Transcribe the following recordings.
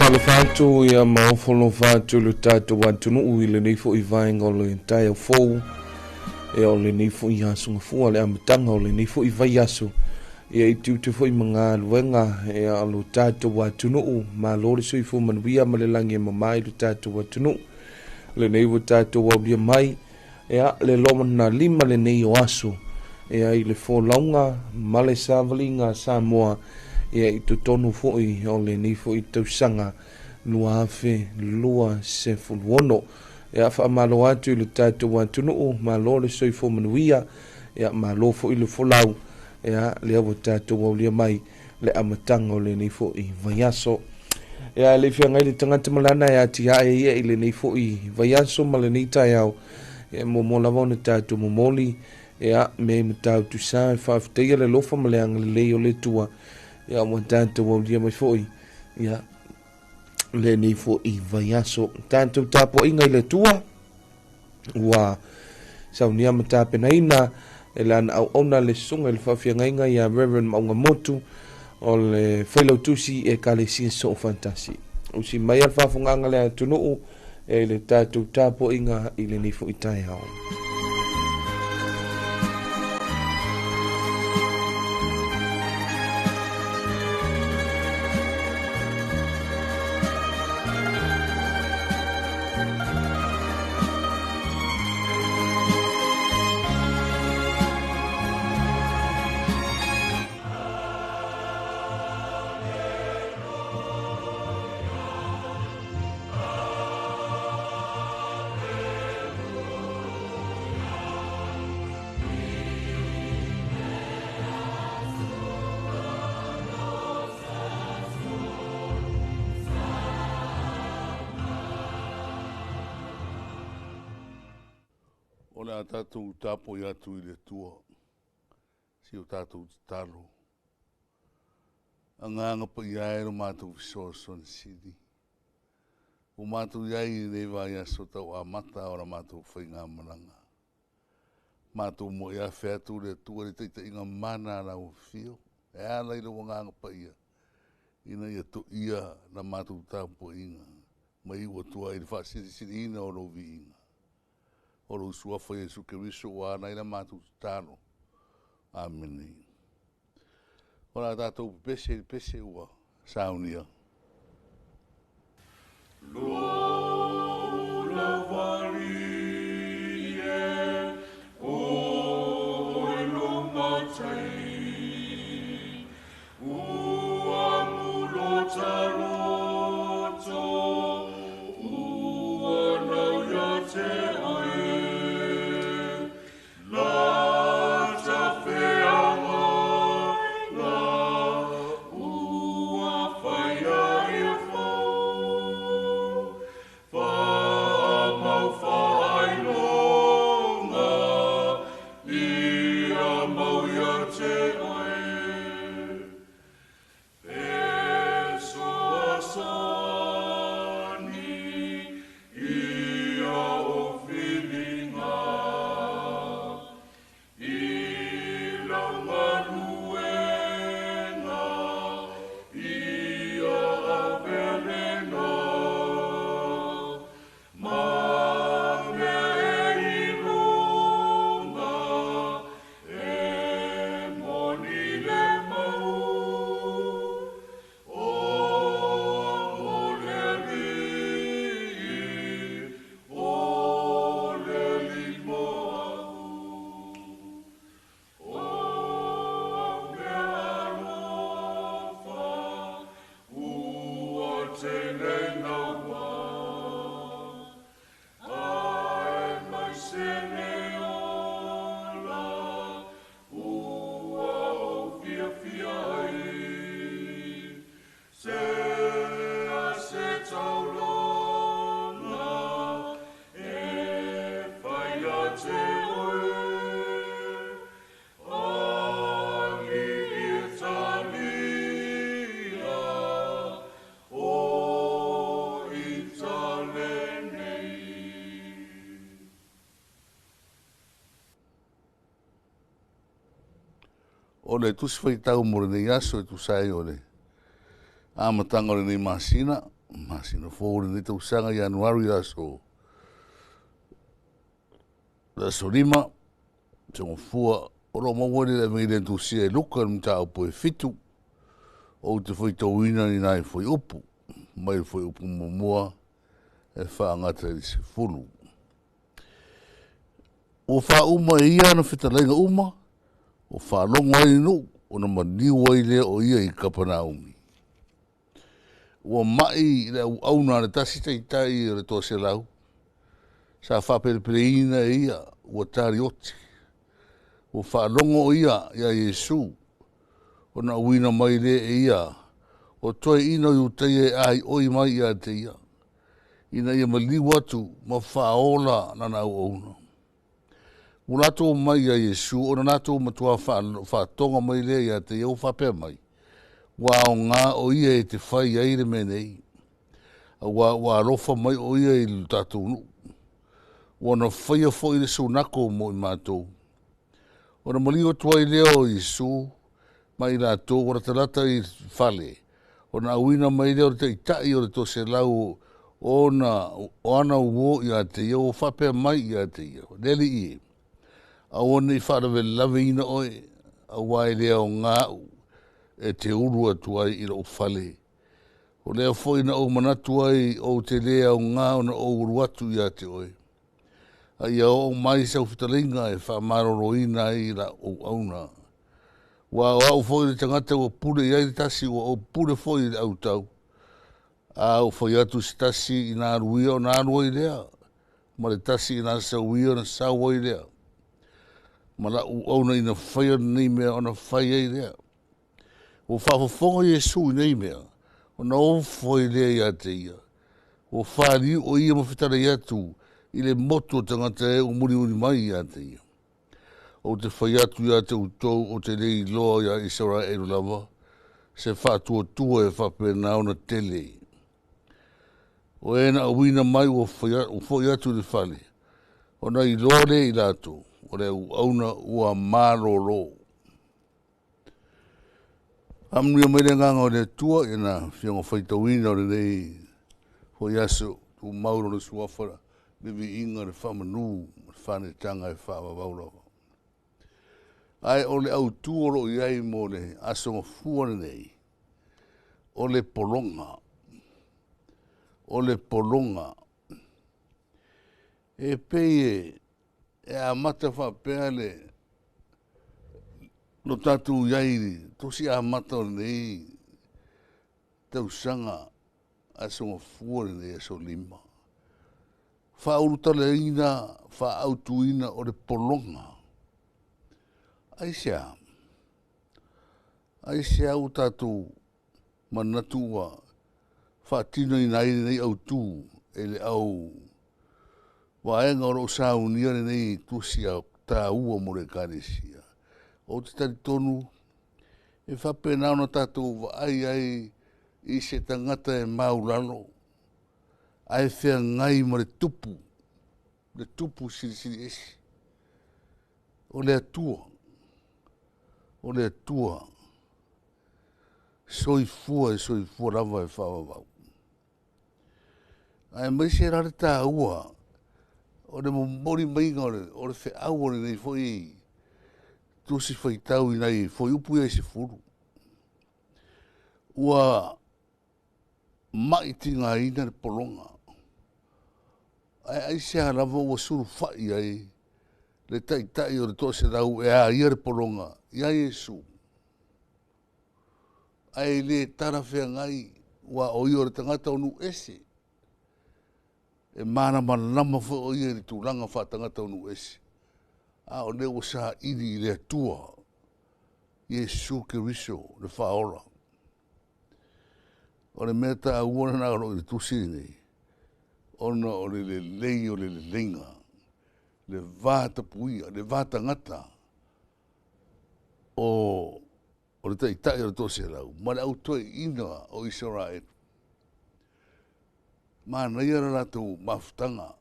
Faatalofa atu ia ma ofo atu le tatou atunuu i lenei foi vaega o le taeao fou, ia o lenei foi aso gafua le amataga o lenei foi vaiaso, ia i tiute foi ma galuega ia o le tatou atunuu. Malo le soifua manuia ma le lagi e mama i le tatou atunuu. Lenei ua tatou aulia mai ia le lona lima lenei o aso ia i le folauga ma le savaliga Samoa ia i totonu foi o lenei foi tausaga 2026. Ia faamalo atu i le tatou atunuu, malo le soifua manuia, ia malo foi le folau, ia lea ua tatou aulia mai le amataga o lenei foi vaiaso. Ia le feagai le tagata malana e atiae ia i lenei foi vaiaso ma lenei taeao, ia mo lava ona tatou momoli ia me matautu sa e faafetaia le lofa ma le agalelei o le Atua, ia ua tatou aulia mai foi ia lenei foi vaiaso. Tatou tapuaiga i le Atua ua saunia ma tapenaina e lana auauna le susuga i le faafeagaiga ia Reverend Mauga Motu o le Failautusi Ekalesia Soofaatasi. Usi mai a le faafofogaaga le atunuu e le tatou tapuaiga i lenei foi taeao. O le a tatou tapo i atu i le Atua, si o tatou tatalo. Agaga paia e lo matou fesoasoani sili. Ua matou iai i lenei vaiaso tau amata o la matou faigamalaga. Matou mo'i afe atu le Atua i le taitaiga mana a lau afio, e ala i lou agaga paia, ina ia to'ia la matou tapuaiga, ma iu atu ai i le faasilisiliina o lou viiga. O lou suafa Iesu Keriso ua ala ai la matou tatalo. Amene. O la tatou pepese i le pese ua saunia. Lou lauvali e o i lo matai, ua mulo taloto, ua nau ia te oe. La ta feagaiga, ua faia ia fou, faamau faailoga, ia mau ia te oe. Fesoasoani ia o filiga, i lau galuega, ia avea lena, ma mea e i luga, e moni le mau. O mo le alii, o le alii mo au. O au mea alofa, ua tele naua. Aemaise le ola, ua ou fiafia ai. Se a se taulaga, e fai ia te oe. Alii e talia, o Itale nei. O le tusi faitau mo lenei aso e tusa ai o le amataga o lenei masina, Masina fou lenei tausaga Ianuari aso le aso 5 Sogafua o lo o maua ai le Evagelii na tusia e Luka i le mataupu e 7. Ou te faitauina ni nai fuaiupu mai le fuaiupu 1 e faagata i le 10. Ua faauma e ia ana fetalaiga uma, ua faalogo ai le nuu, ona maliu ai lea o ia i Kapunaumi. Ua mai le auauna a le tasi taitai o le 100, sa faapelepeleina e ia ua talioti. Ua faalogo o ia ia Iesu, ona auina mai lea e ia o toeaiina o Iutaia e aioi mai ia te ia, ina ia maliu atu ma faaola lana auauna. Ua latou omai ia Iesu ona latou matua faatoga mai lea ia te ia ua faapea mai, ua aoga o ia e te fai ai le mea nei, auā ua alofa mai o ia i le tatou nuu, ua na faia foi le sunako mo i matou. Ona maliu atu ai lea o Iesu ma i latou ua latalata i le fale, ona auina mai lea o le taitai o le 100 o ana uō ia te ia ua faapea mai ia te ia, “Le Alii e, aua ne i faalavelaveina oe, auā e le aoga au e te ulu atu ai i lou fale. O lea foi na ou manatu ai ou te lē aoga ona ou ulu atu ia te oe, a ia oo mai sau fetalaiga e faamaloloina ai lau auauna. Ua o au foi le tagata ua pule i ai le tasi, ua ou pule foi i le autau. A ou fai atu i se tasi, ina alu ia, ona alu ai lea, ma le tasi ina sau ia, ona sau ai lea. Ma lau auauna ina faia lenei mea, ona fai ai lea.” Ua faafofoga Iesu i nei mea, ona ofo ai lea ia te ia. Ua faliu o ia ma fetalai atu i le motu o tagata e ua mulimuli mai ia te ia. “Ou te fai atu ia te outou, ou te le iloa ia Isaraelu lava se faatuatua e faapena ona tele.” O e na auina mai ua foi atu i le fale, ona iloa lea e i latou, o le auauna ua malolo. Faamanuia mai le Agaga o le Atua i Lana Afioga faitauina o lenei foi aso, tumau Lona Suafa le viiga, le faamanu ma le faanetaga e faavavau lava. Ae o le autu o loo i ai mo le Aso Gafua lenei, o le pologa. O le pologa. E pei e amata faapea le lo tatou i ai i le tusi amata o lenei tausaga Aso Gafua lenei aso 5, faaulutalaina, faaautuina o le pologa. Aisea? Aisea ua tatou manatu ua faatinoina ai lenei autu e le au vaega o lo o saunia lenei tusi taua mo le Ekalesia? Ou te talitonu e faapena ona tatou vaai ai i se tagata e maulalo ae feagai ma le Tupu, le Tupu Silisili Ese, o le Atua, o le Atua Soifua e soifua lava e faavavau. Aemaise la le taua o le momoli maiga o le feau o lenei foi tusi faitau i nai fuaiupu ia e 10. Ua mai tigaina le pologa, ae aisea lava ua sulufai ai le taitai o le 100 e a ia le pologa ia Iesu? Ae le talafeagai, aua o ia o le tagata o nuu ese, e malamalama foi o ia i le tulaga faatagata o nuu ese, a o lea ua saili i le Atua, Iesu Keriso le Faaola. O le mea taua lena o lo o i le tusi lenei, ona o le lelei o le leleiga, le va tapuia, le va tagata o le taitai o le 100 ma le au toeaiina o Isaraelu. Manaia le latou mafutaga.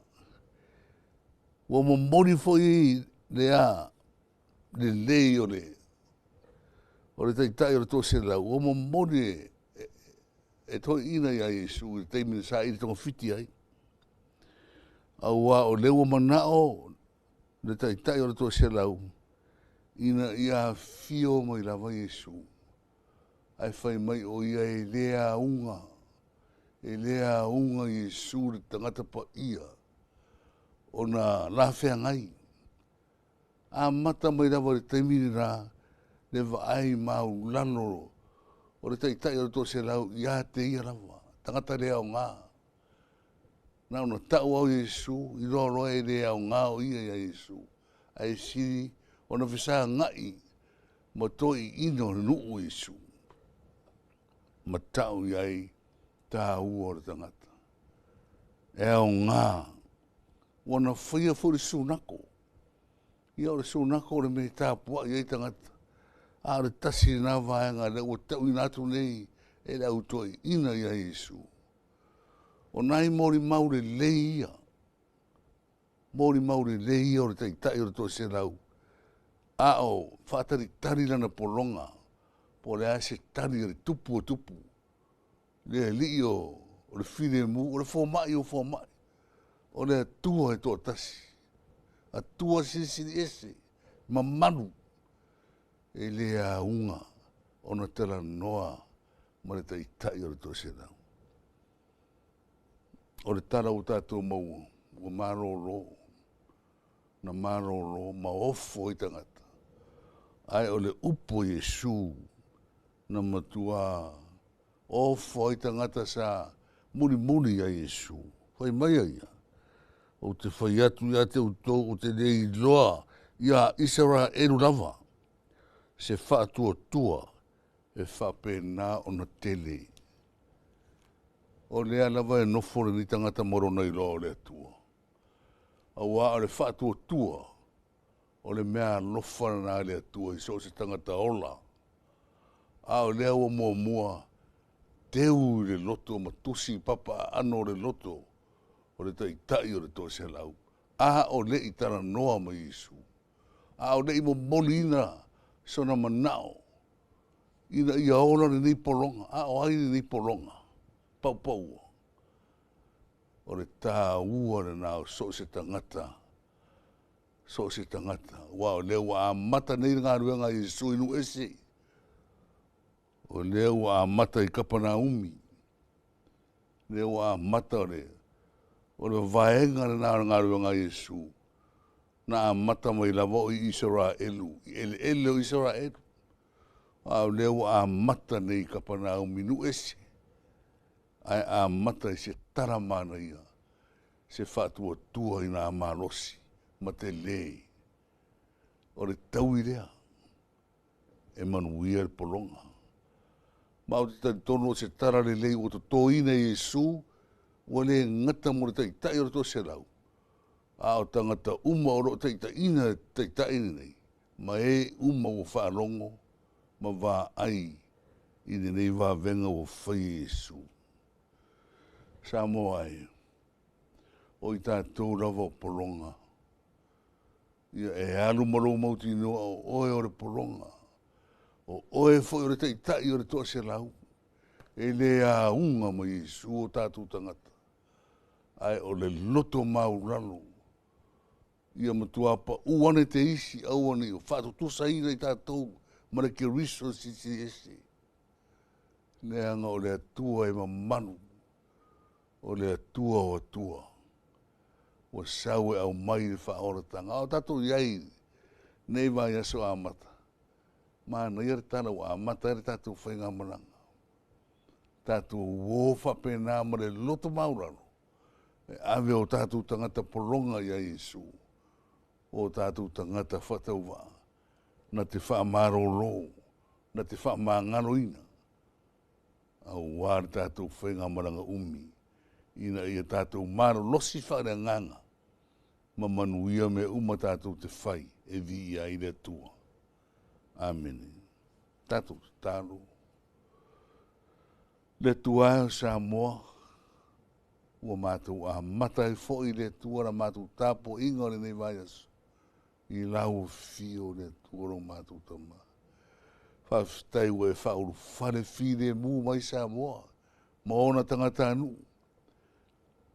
Ua momoli foi lea lelei o le taitai o le 100, ua momoli e e toeaiina iā Iesu i le taimi na saili togafiti ai. Auā o lea ua manao le taitai o le toaselau ina ia afio mai lava Iesu, ae fai mai o ia e lē auga, e lē auga Iesu le tagata paia ona lafeagai. Amata mai lava i le taimi lena le vaai maulalo o le taitai o le toaselau ia te ia lava, tagata le aoga. Na ona tau lava o Iesu, iloa loa e le aoga o ia ia Iesu, ae sili ona fesaga'i ma toeaiina o le nuu Iesu, ma tau i ai taua o le tagata. E aoga, ua na faia foi le sunako. Ia o le sunako o le mea e tapuai ai tagata, a o le tasi lena vaega lea ua tauina atu nei e le au toeaiina ia Iesu. O nai molimau lelei ia, molimau lelei ia o le taitai o le toaselau, a o faatalitali lana pologa po o le a se tali a le tupu o tupu, le alii o le filemu, o le fomai o fomai, o le Atua e toatasi, Atua silisili ese, mamalu, e le auga ona talanoa ma le taitai o le toaselau. O le tala ua tatou maua, ua malolo, na malolo ma ofo ai tagata, ae o le upu a Iesu na matuā ofo ai tagata sa mulimuli ia Iesu. Fai mai a ia, Ou te fai atu ia te outou, ou te le iloa ia Isaraelu lava se faatuatua e faapena ona tele. O lea lava e nofo lenei tagata ma lona iloa o le Atua, auā o le faatuatua o le meaalofa lena a le Atua i so o se tagata ola, a o lea ua muamua teu i le loto ma tusi i papa aano o le loto o le taitai o le toaselau, a o le i talanoa ma Iesu, a o le i momoliina sona manao ina ia ola lenei pologa. A o ai lenei pologa paupaua? O le taua lena o so o se tagata, so o se tagata, aua o lea ua amata nei le galuega a Iesu i nuu ese, o lea ua amata i Kapanaumi, lea ua amata o le o le vaega lena o le galuega a Iesu, na amata mai lava o i Isaraelu, i eleele o Isaraelu, a o lea ua amata nei i Kapanaumi i nuu ese, ae amata i se tala manaia, se faatuatua ina malosi ma telē. O le taui lea e manuia le pologa. Ma ou te talitonu o se tala lelei ua totoina e Iesu, ua le gata mo le taitai o le toaselau, a o tagata uma o lo o taitaiina e taitai lenei, ma e uma ua faalogo ma vaai i lenei vavega ua fai e Iesu. Samoa e, o i tatou lava o pologa. Ia e alu ma lou mautinoa o oe o le pologa, o oe foi o le taitai o le toaselau, e le auga ma Iesu o tatou tagata, ae o le loto maulalo, ia matua pau ane te isi, aua ne i faatutusaina i tatou ma le Keriso Silisili Ese, leaga o le Atua e mamalu, o le Atua o Atua, ua sau e aumai le faaolataga. A o tatou i ai i lenei vaiaso amata, manaia le tala ua amata ai le tatou faigamalaga, tatou o faapena ma le loto maualalo e ave o tatou tagata pologa ia Iesu, o tatou tagata faatauvaa, na te faamalolo, na te faamagaloina, auā le tatou faigamalaga umi, ina ia tatou malolosi faaleagaga ma manuia mea uma tatou te fai e viia ai le Atua. Amene. Tatou tatalo. Le Atua e o Samoa, ua matou amata ai foi le Atua la matou tapuaiga o lenei vaiaso i lau afio le Atua lo matou Tama. Faafetai ua e faaulufale filemu mai Samoa. Ma ona tagatanuu,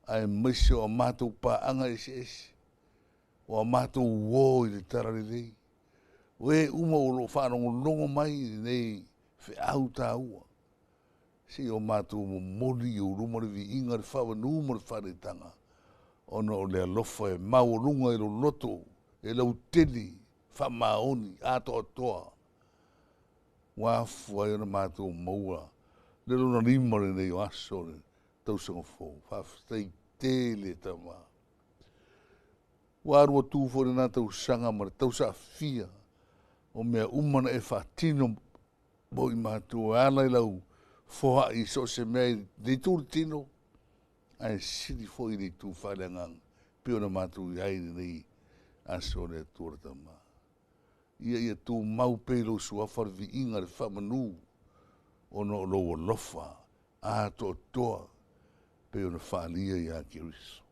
aemaise o a matou paaga eseese, o a matou uo i le talalelei, o e uma o lo o faalogologo mai i lenei feau taua, se i o matou momoli i ou luma le viiga, le faamanu ma le faaletaga, ona o le alofa e maualuga i lou loto e lautele, faamaoni atoatoa, ua afua ai ona matou maua le lona 5 lenei o aso o le tausaga fou. Faafetai tele Tama. Ua alu atu foi lena tausaga ma le tausaafia o mea uma na e faatino mo i matou e ala i lau foai i so o se mea i le itu o le tino, ae sili foi i le itu faaleagaga, pei ona matou i ai i lenei aso o le Atua le Tama. Ia tumau pea i lou suafa le viiga, le faamanu, ona o lou alofa atoatoa pei ona faaalia ia Keriso.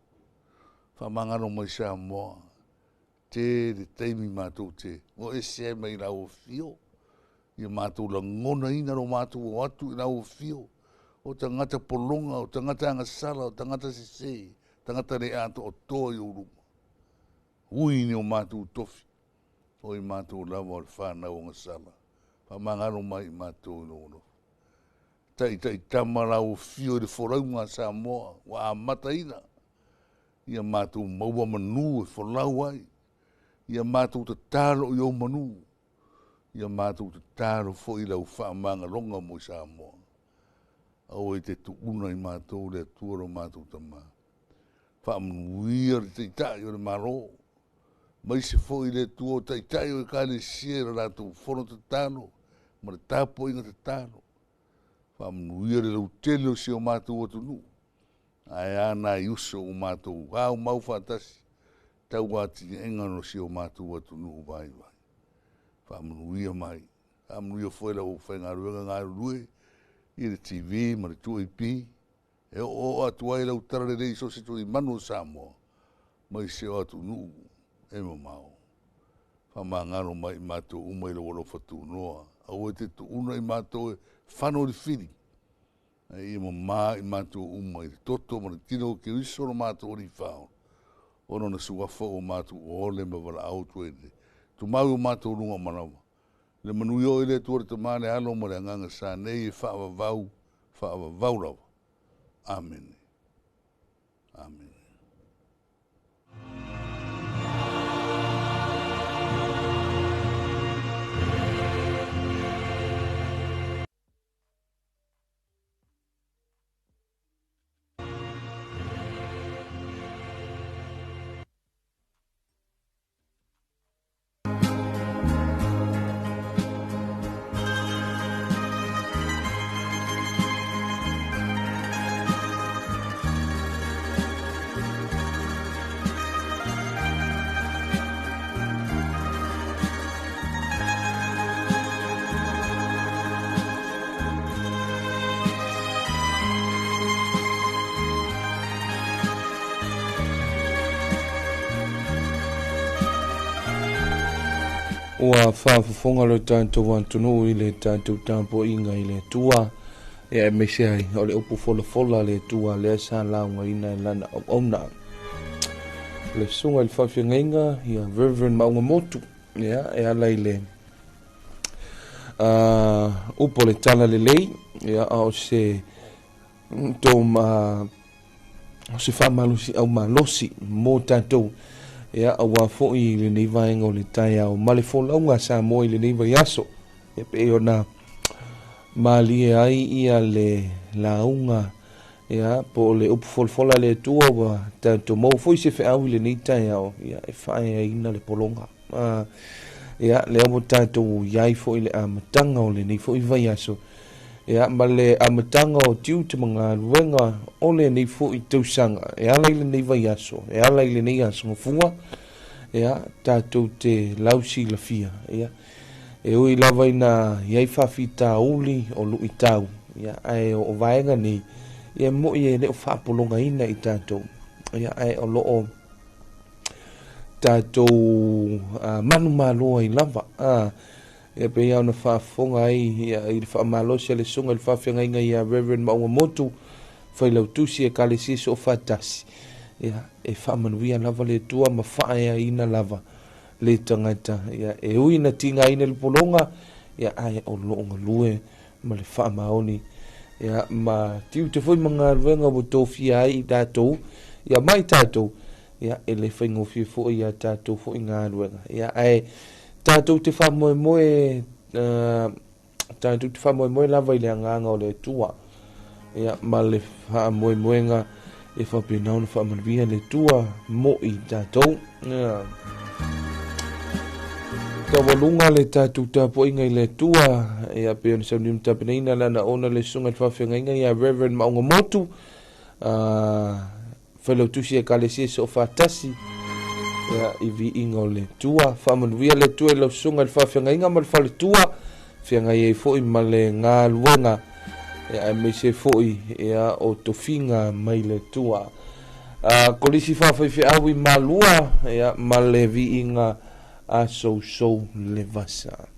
Faamagalo mai Samoa, tele taimi matou te o ese ai mai lau afio, ia matou lagonaina lo matou o atu i lau afio, o tagata pologa, o tagata agasala, o tagata sese, tagata le atoatoa i ou luma. Ui ni o matou tofi, o i matou lava o le fanau agasala. Faamagalo mai i matou i lou alofa. Taitaitama lau afio i le folauga a Samoa ua amataina, ia matou maua manu e folau ai, ia matou tatalo i ou manu, ia matou tatalo foi i lau faamagaloga mo Samoa. Aua e te tuuna i matou le Atua lo matou Tama. Faamanuia le Taitai o le Malo, maise foi le Atua o Taitai o Ekalesia i le latou fono tatalo ma le tapuaiga tatalo. Faamanuia le lautele o si o matou atunuu, ae a nai uso ua matou aumau faatasi tau atinaega o si o matou atunuu vaivai. Faamanuia mai, faamanuia foi le aufaigaluega galulue i le TV ma le 2AP, e oooo atu ai lau talalelei i so o se tulimanu o Samoa, mai si o atunuu e mamao. Faamagalo mai i matou uma i lou alofa tunoa, aua e te tuuna i matou e fano i le fili, ae ia mama i matou uma i le toto ma le tino o Keriso lo matou Alii Faaola, ona na suafa ua matou ole ma valaau atu ai le tumau i o matou luga o manava. Le manuia o le Atua le Tama, le Alo ma le Agaga sa nei e faavavau, faavavau lava. Amene. Amene. Ua faafofoga lo tatou atunuu i le tatou tapuaiga i le Atua, ia aemaise ai o le upu folafola a le Atua lea sa laugaina e lana auauna, le susuga i le faafeagaiga ia Reverend Mauga Motu, ia e ala i le upu o le tala lelei, ia a o se toma o se faamalosi au malosi mo tatou, ia aua foi lenei vaega o le taeao ma le folauga a Samoa i lenei vaiaso, ia pei ona malie ai ia le lauga, ia po o le upu folafola a le Atua ua tatou maua foi se feau i lenei taeao, ia e faaeaina le pologa. Ia lea ua tatou i ai foi le amataga o lenei foi vaiaso, ia ma le amataga o tiute ma galuega o lenei foi tausaga e ala i lenei vaiaso, e ala i lenei aso gafua, ia tatou te lausilafia, ia e ui lava ina i ai faafitauli o luitau, ia ae o vaega nei, ia moi e le o faapologaina i tatou, ia ae o loo tatou manumalo ai lava, ia pei ona faafofoga ai ia i le faamalosi a le susuga i le faafeagaiga ia Reverend Mauga Motu, Failautusi Ekalesia Soofaatasi, ia, e faamanuia lava le Atua ma faaeaina lava le tagata, ia, e ui ina tigaina i le pologa, ia, ae o loo galue ma le faamaoni, ia, ma tiute foi ma galuega ua tofia ai i tatou, ia, ma i tatou, ia, e le faigofie foi ia tatou foi galuega, ia, ae tatou te faamoemoe, tatou te faamoemoe lava i le agaga o le Atua, ia, ma le faamoemoega e faapena ona faamanuia le Atua mo i tatou. Ia. Taualuga le tatou tapuaiga i le Atua, ia, pei ona saunia ma tapenaina le anaona le susuga i le faafeagaiga ia Reverend Maunga Motu, Failautusi Ekalesia Soofaatasi, ia, i viiga o le Atua. Faamanuia le Atua i lau susuga i le faafeagaiga ma le faletua, feagai ai foi ma le galuega, ia, aemaise foi, ia, o tofiga mai le Atua. Kolisi faafaifeau i Malua, ia, ma le viiga a sousou le vasa.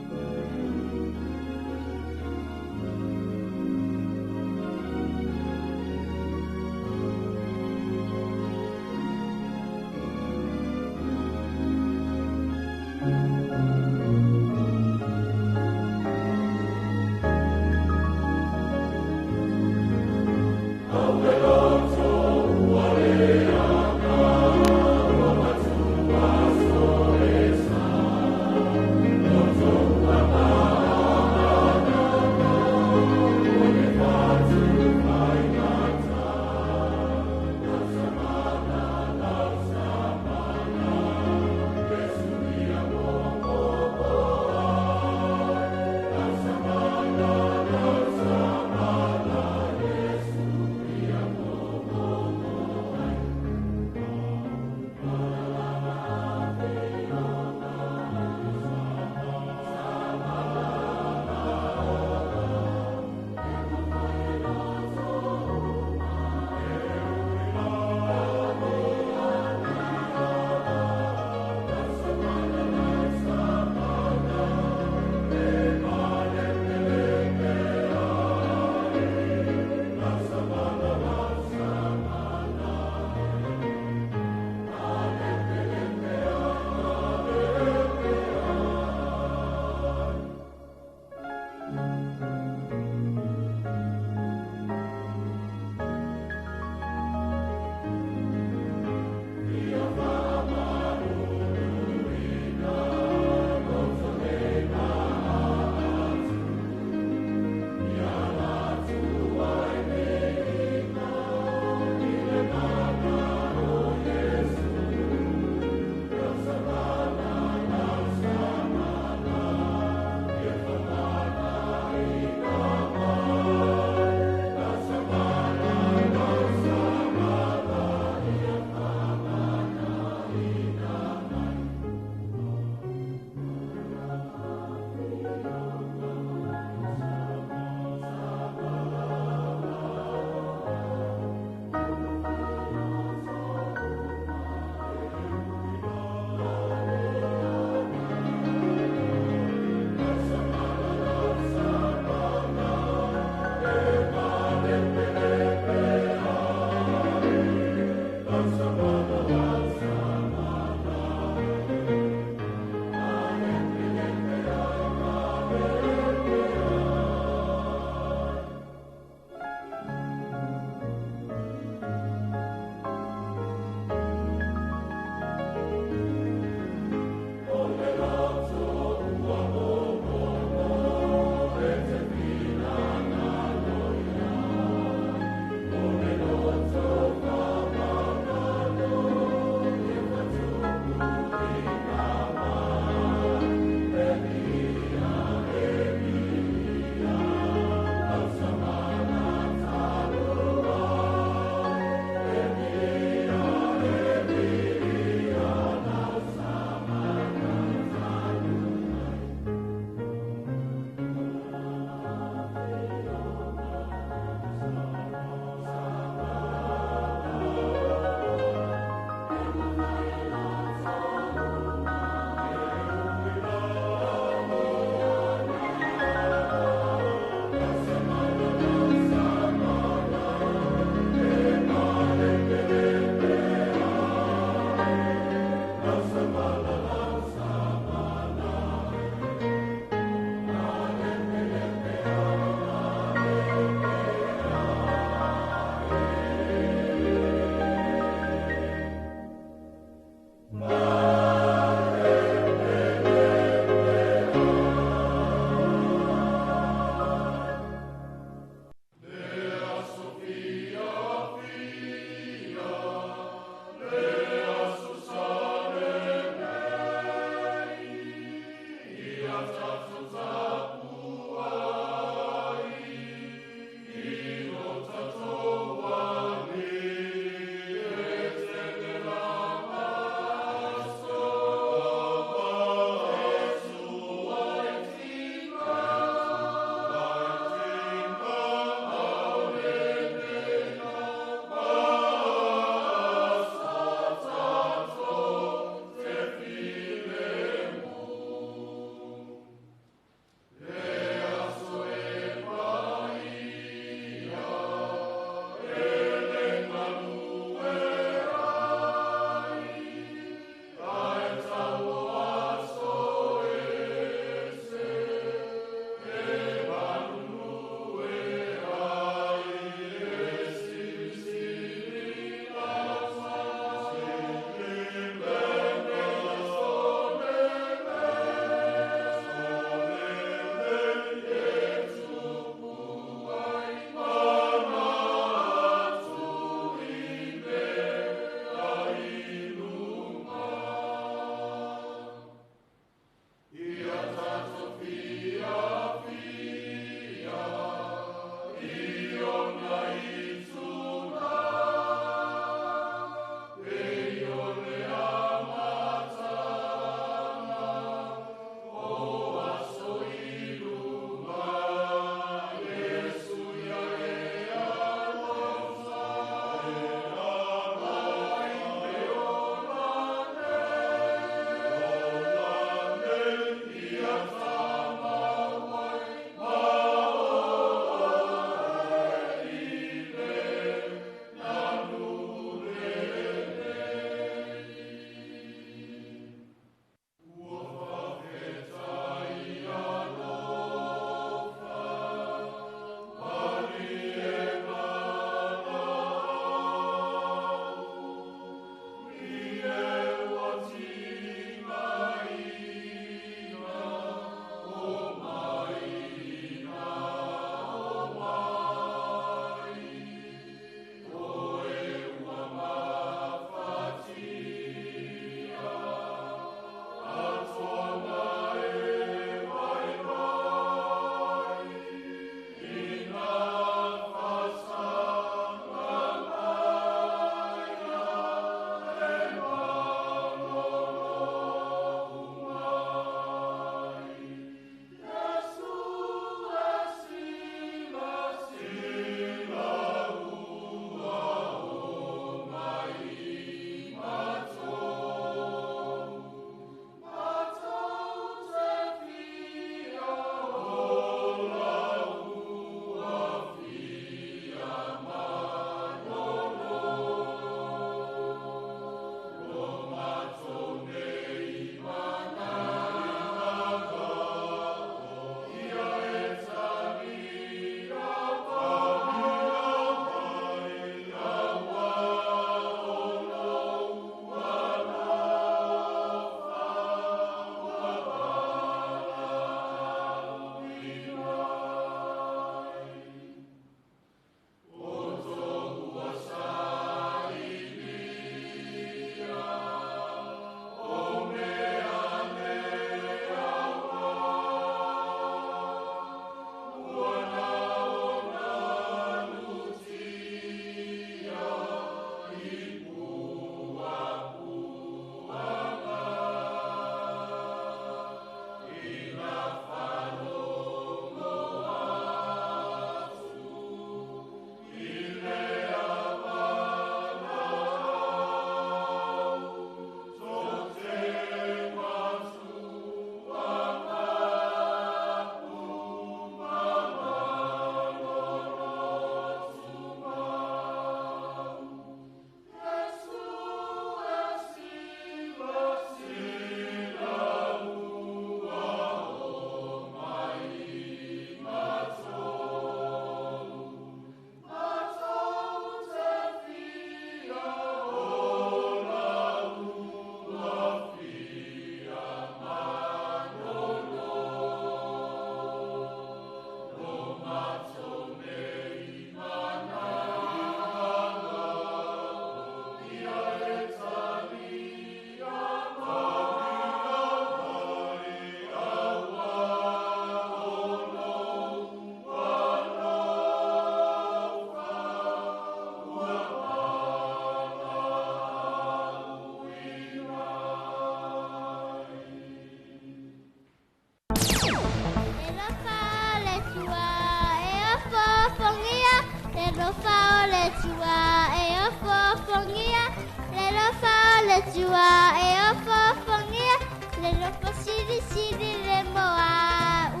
ofoofogia le alofa o le Atua, e ofoofogia le alofa silisili le moa u.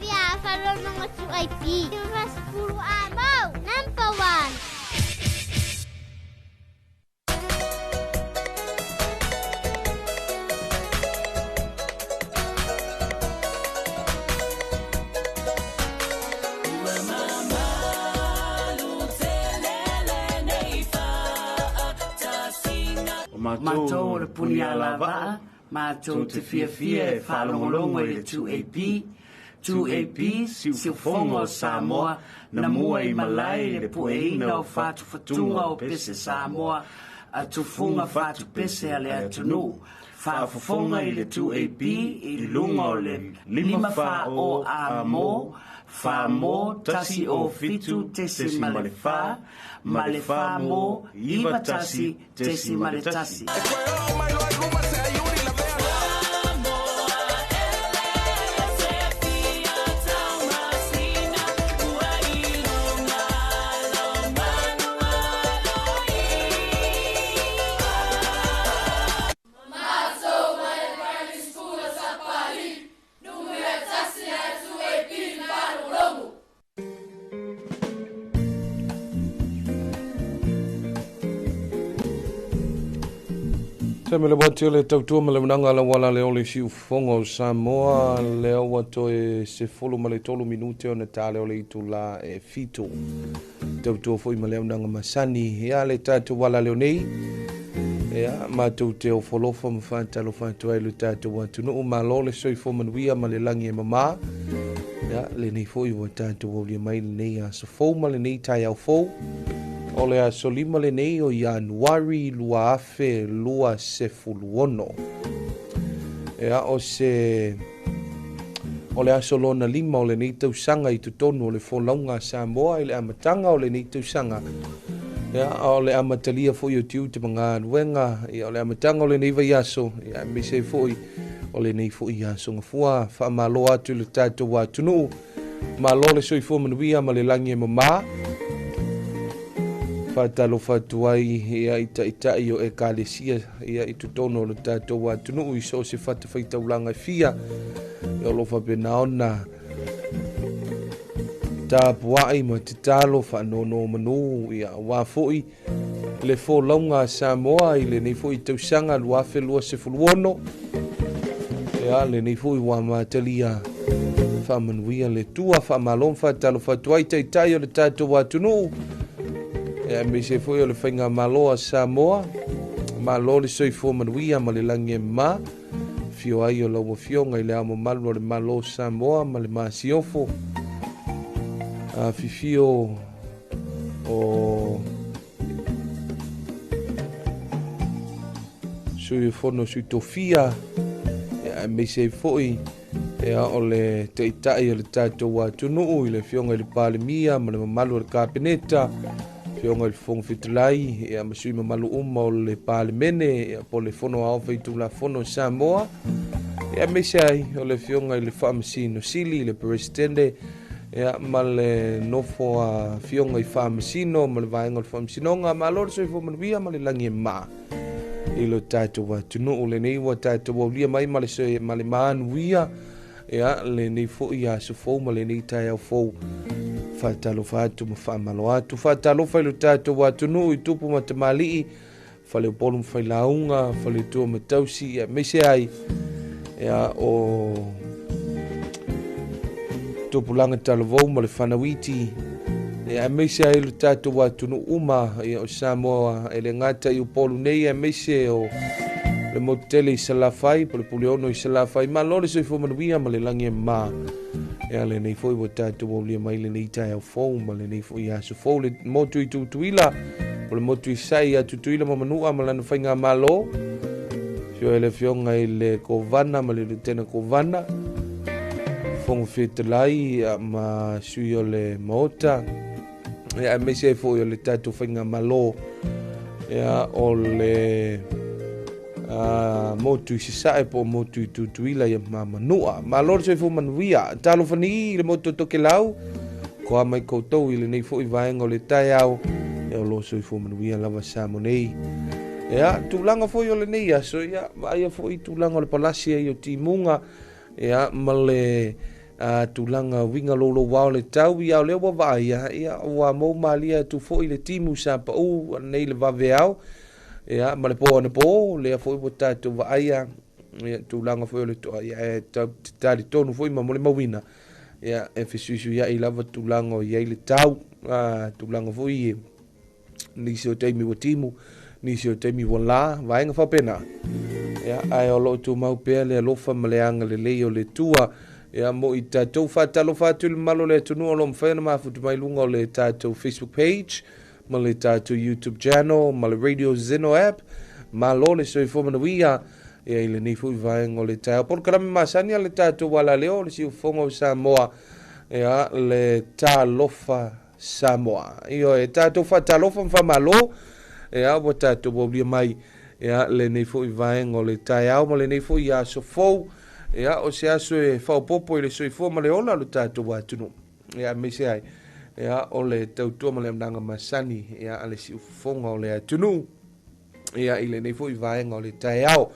Fia faalogo 2AP. 90 a mo, number one. O matou o le Punialavaa, matou te fiafia e faalogologo i le 2AP, 2AP, Siufofoga o Samoa, na mua i malae i le pueina o fatufatuga o pese Samoa, a tufuga fatupese a le atunuu. Faafofoga i le 2AP i luga o le 5 4 a mo, 4 mo, 1 o 7 tesi ma le 4, ma le 4 mo, 9 1 tesi ma le 1. Se me le wati o le tautua ma le unanga la wala le ole siufofoga o Samoa, lea ua toe 13 minute ona tale o le itula e 7. Tautua foi ma le aunaga masani ia le tatou wala leo nei. Ia, matou te ofolofa ma faatalofa atu ai le tatou atunuu, malo le soifua manuia ma le lagi e mamā. Ia, lenei foi ua tatou aulia mai lenei aso fou ma lenei taeao fou. O le aso 5 lenei o Ianuari 2026. Ia, o se o le aso lona 5 o lenei tausaga i totonu o le folauga a Samoa i le amataga o lenei tausaga. Ia, o le amatalia foi o tiute ma galuega, ia, o le amataga o lenei vaiaso, ia, aemaise ai foi o lenei foi aso gafua. Faamalo atu i le tatou atunuu, malo le soifua manuia ma le lagi e mamā. Faatalofa atu ai ia i taitai o ekalesia ia i totonu o le tatou atunuu i so o se fatafaitaulaga e fia, ia o lo o faapena ona tapuai ma tatalo faanonomanu ia aua foi le folauga a Samoa i lenei foi tausaga 2026. Ia, lenei foi ua matalia faamanuia le Atua. Faamalo ma faatalofa atu ai taitai o le tatou atunuu, ia aemaise foi o le faigamalo a Samoa, malo le soifua manuia ma le lagi e mamā. Afio ai o lau Afioga i le Ao Mamalu o le Malo o Samoa ma le Masiofo, afifio o Sui o Fono Sui Tofia, ia aemaise ai foi ia o le taitai o le tatou atunuu i le Afioga i le Palemia ma le mamalu o le Kapeneta, Afioga i le Fofoga Fetalai, ia ma sui mamalu uma o le Palemene, ia po o le Fono Aoao Faitulafono o Samoa, ia aemaise ai o le Afioga i le Faamasino Sili, le Peresetene, ia ma le nofo a Afioga i Faamasino ma le vaega o le Faamasinoga. Malo le soifua manuia ma le lagi e mamā i lo tatou atunuu. Lenei ua tatou aulia mai ma le ma le manuia, ia lenei foi aso fou ma lenei taeao fou. Faatalofa atu ma faamalo atu. Faatalofa i lo tatou atunuu i tupu ma tamalii, faleupolu ma failauga, faletua ma tausi, ia aemaise ai ia o tupulaga talavou ma le fanauiti, ia aemaise ai lo tatou atunuu uma ia o Samoa e le gata i Upolu nei, aemaise o le motu tele i Salafai po le Puleono i Salafai. Malo le soifua manuia ma le lagi e mamā. Ia lenei foi ua tatou aulia mai lenei taeao fou ma lenei foi aso fou. Le motu i Tutuila o le motu i Sai ia Tutuila ma Manua ma lana faigamalo, afio ai le Afioga i le Kovana ma le Lutena Kovana, Fofoga Fetalai ma sui o le Maota, ia aemaise ai foi o le tatou faigamalo ia o le motu i Sasae po o motu i Tutuila ia ma Manua. Malo le soifua manuia. Talofa ni i le motu o Tokelau, koa mai koutou i lenei foi vaega o le taeao. Ia o lo o soifua manuia lava Samoa nei. Ia, tulaga foi o lenei aso, ia, vaaia foi tulaga o le palasi ai o timuga, ia, ma le a, tulaga uiga louloua o le tau, ia, o lea ua vaaia, ia, ua mou malie atu foi le timu sa pau nei le vaveao, ia, ma le po anapo, lea foi ua tatou vaaia, ia, tulaga foi o le toa, ia, e talitonu foi ma molimauina, ia, e fesuisuiai lava tulaga o i ai le tau, a, tulaga foi e nisi o taimi ua timu, nisi o taimi ua la, vaega faapena. Ia, ae o lo o tumau pea le alofa ma le agalelei o le Atua. Ia, mo i tatou faatalofa atu i le mamalu o le atunuu o lo o mafai ona mafuta mai luga o le tatou Facebook page ma le tatou YouTube channel ma le Radio Zeno app. Malo le soifua manuia ia i lenei foi vaega o le taeao. Polokalame masani a le tatou alaleo o le siufofoga o Samoa, ia, le Talofa Samoa. Ioe, tatou faatalofa ma faamalo, ia, ua tatou aulia mai, ia, lenei foi vaega o le taeao ma lenei foi aso fou, ia, o se aso e faaopoopo i le soifua ma le ola o le tatou atunuu. Ia, aemaise ai, ia, o le tautua ma le auaunaga masani, ia, a le siufofoga o le atunuu, ia, i lenei foi vaega o le taeao.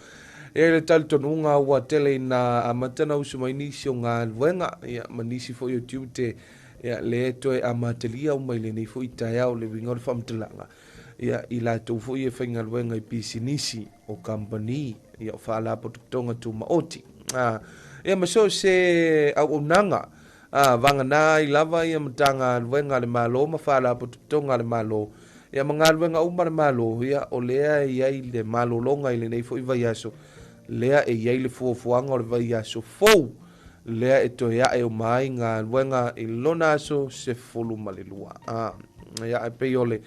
E i ai le talitonuga ua tele ina amata ona usu mai nisi o galuega, ia, ma nisi foi o tiute, ia, lea e toe amatalia uma i lenei foi taeao le uiga o le faamatalaga, ia, i latou foi e faigaluega i pisinisi, o kamupani, ia, o faalapotopotoga tumaoti, a, ia, ma so o se auaunaga, a, vagana ai lava ia Matagaluega a le Malo ma Faalapotopotoga a le Malo, ia ma galuega uma a le Malo, ia, o lea e i ai le malologa i lenei foi vaiaso, lea e i ai le fuafuaga o le vaiaso fou, lea e toe ae uma ai galuega i lona aso 12. A, ia, e pei o le,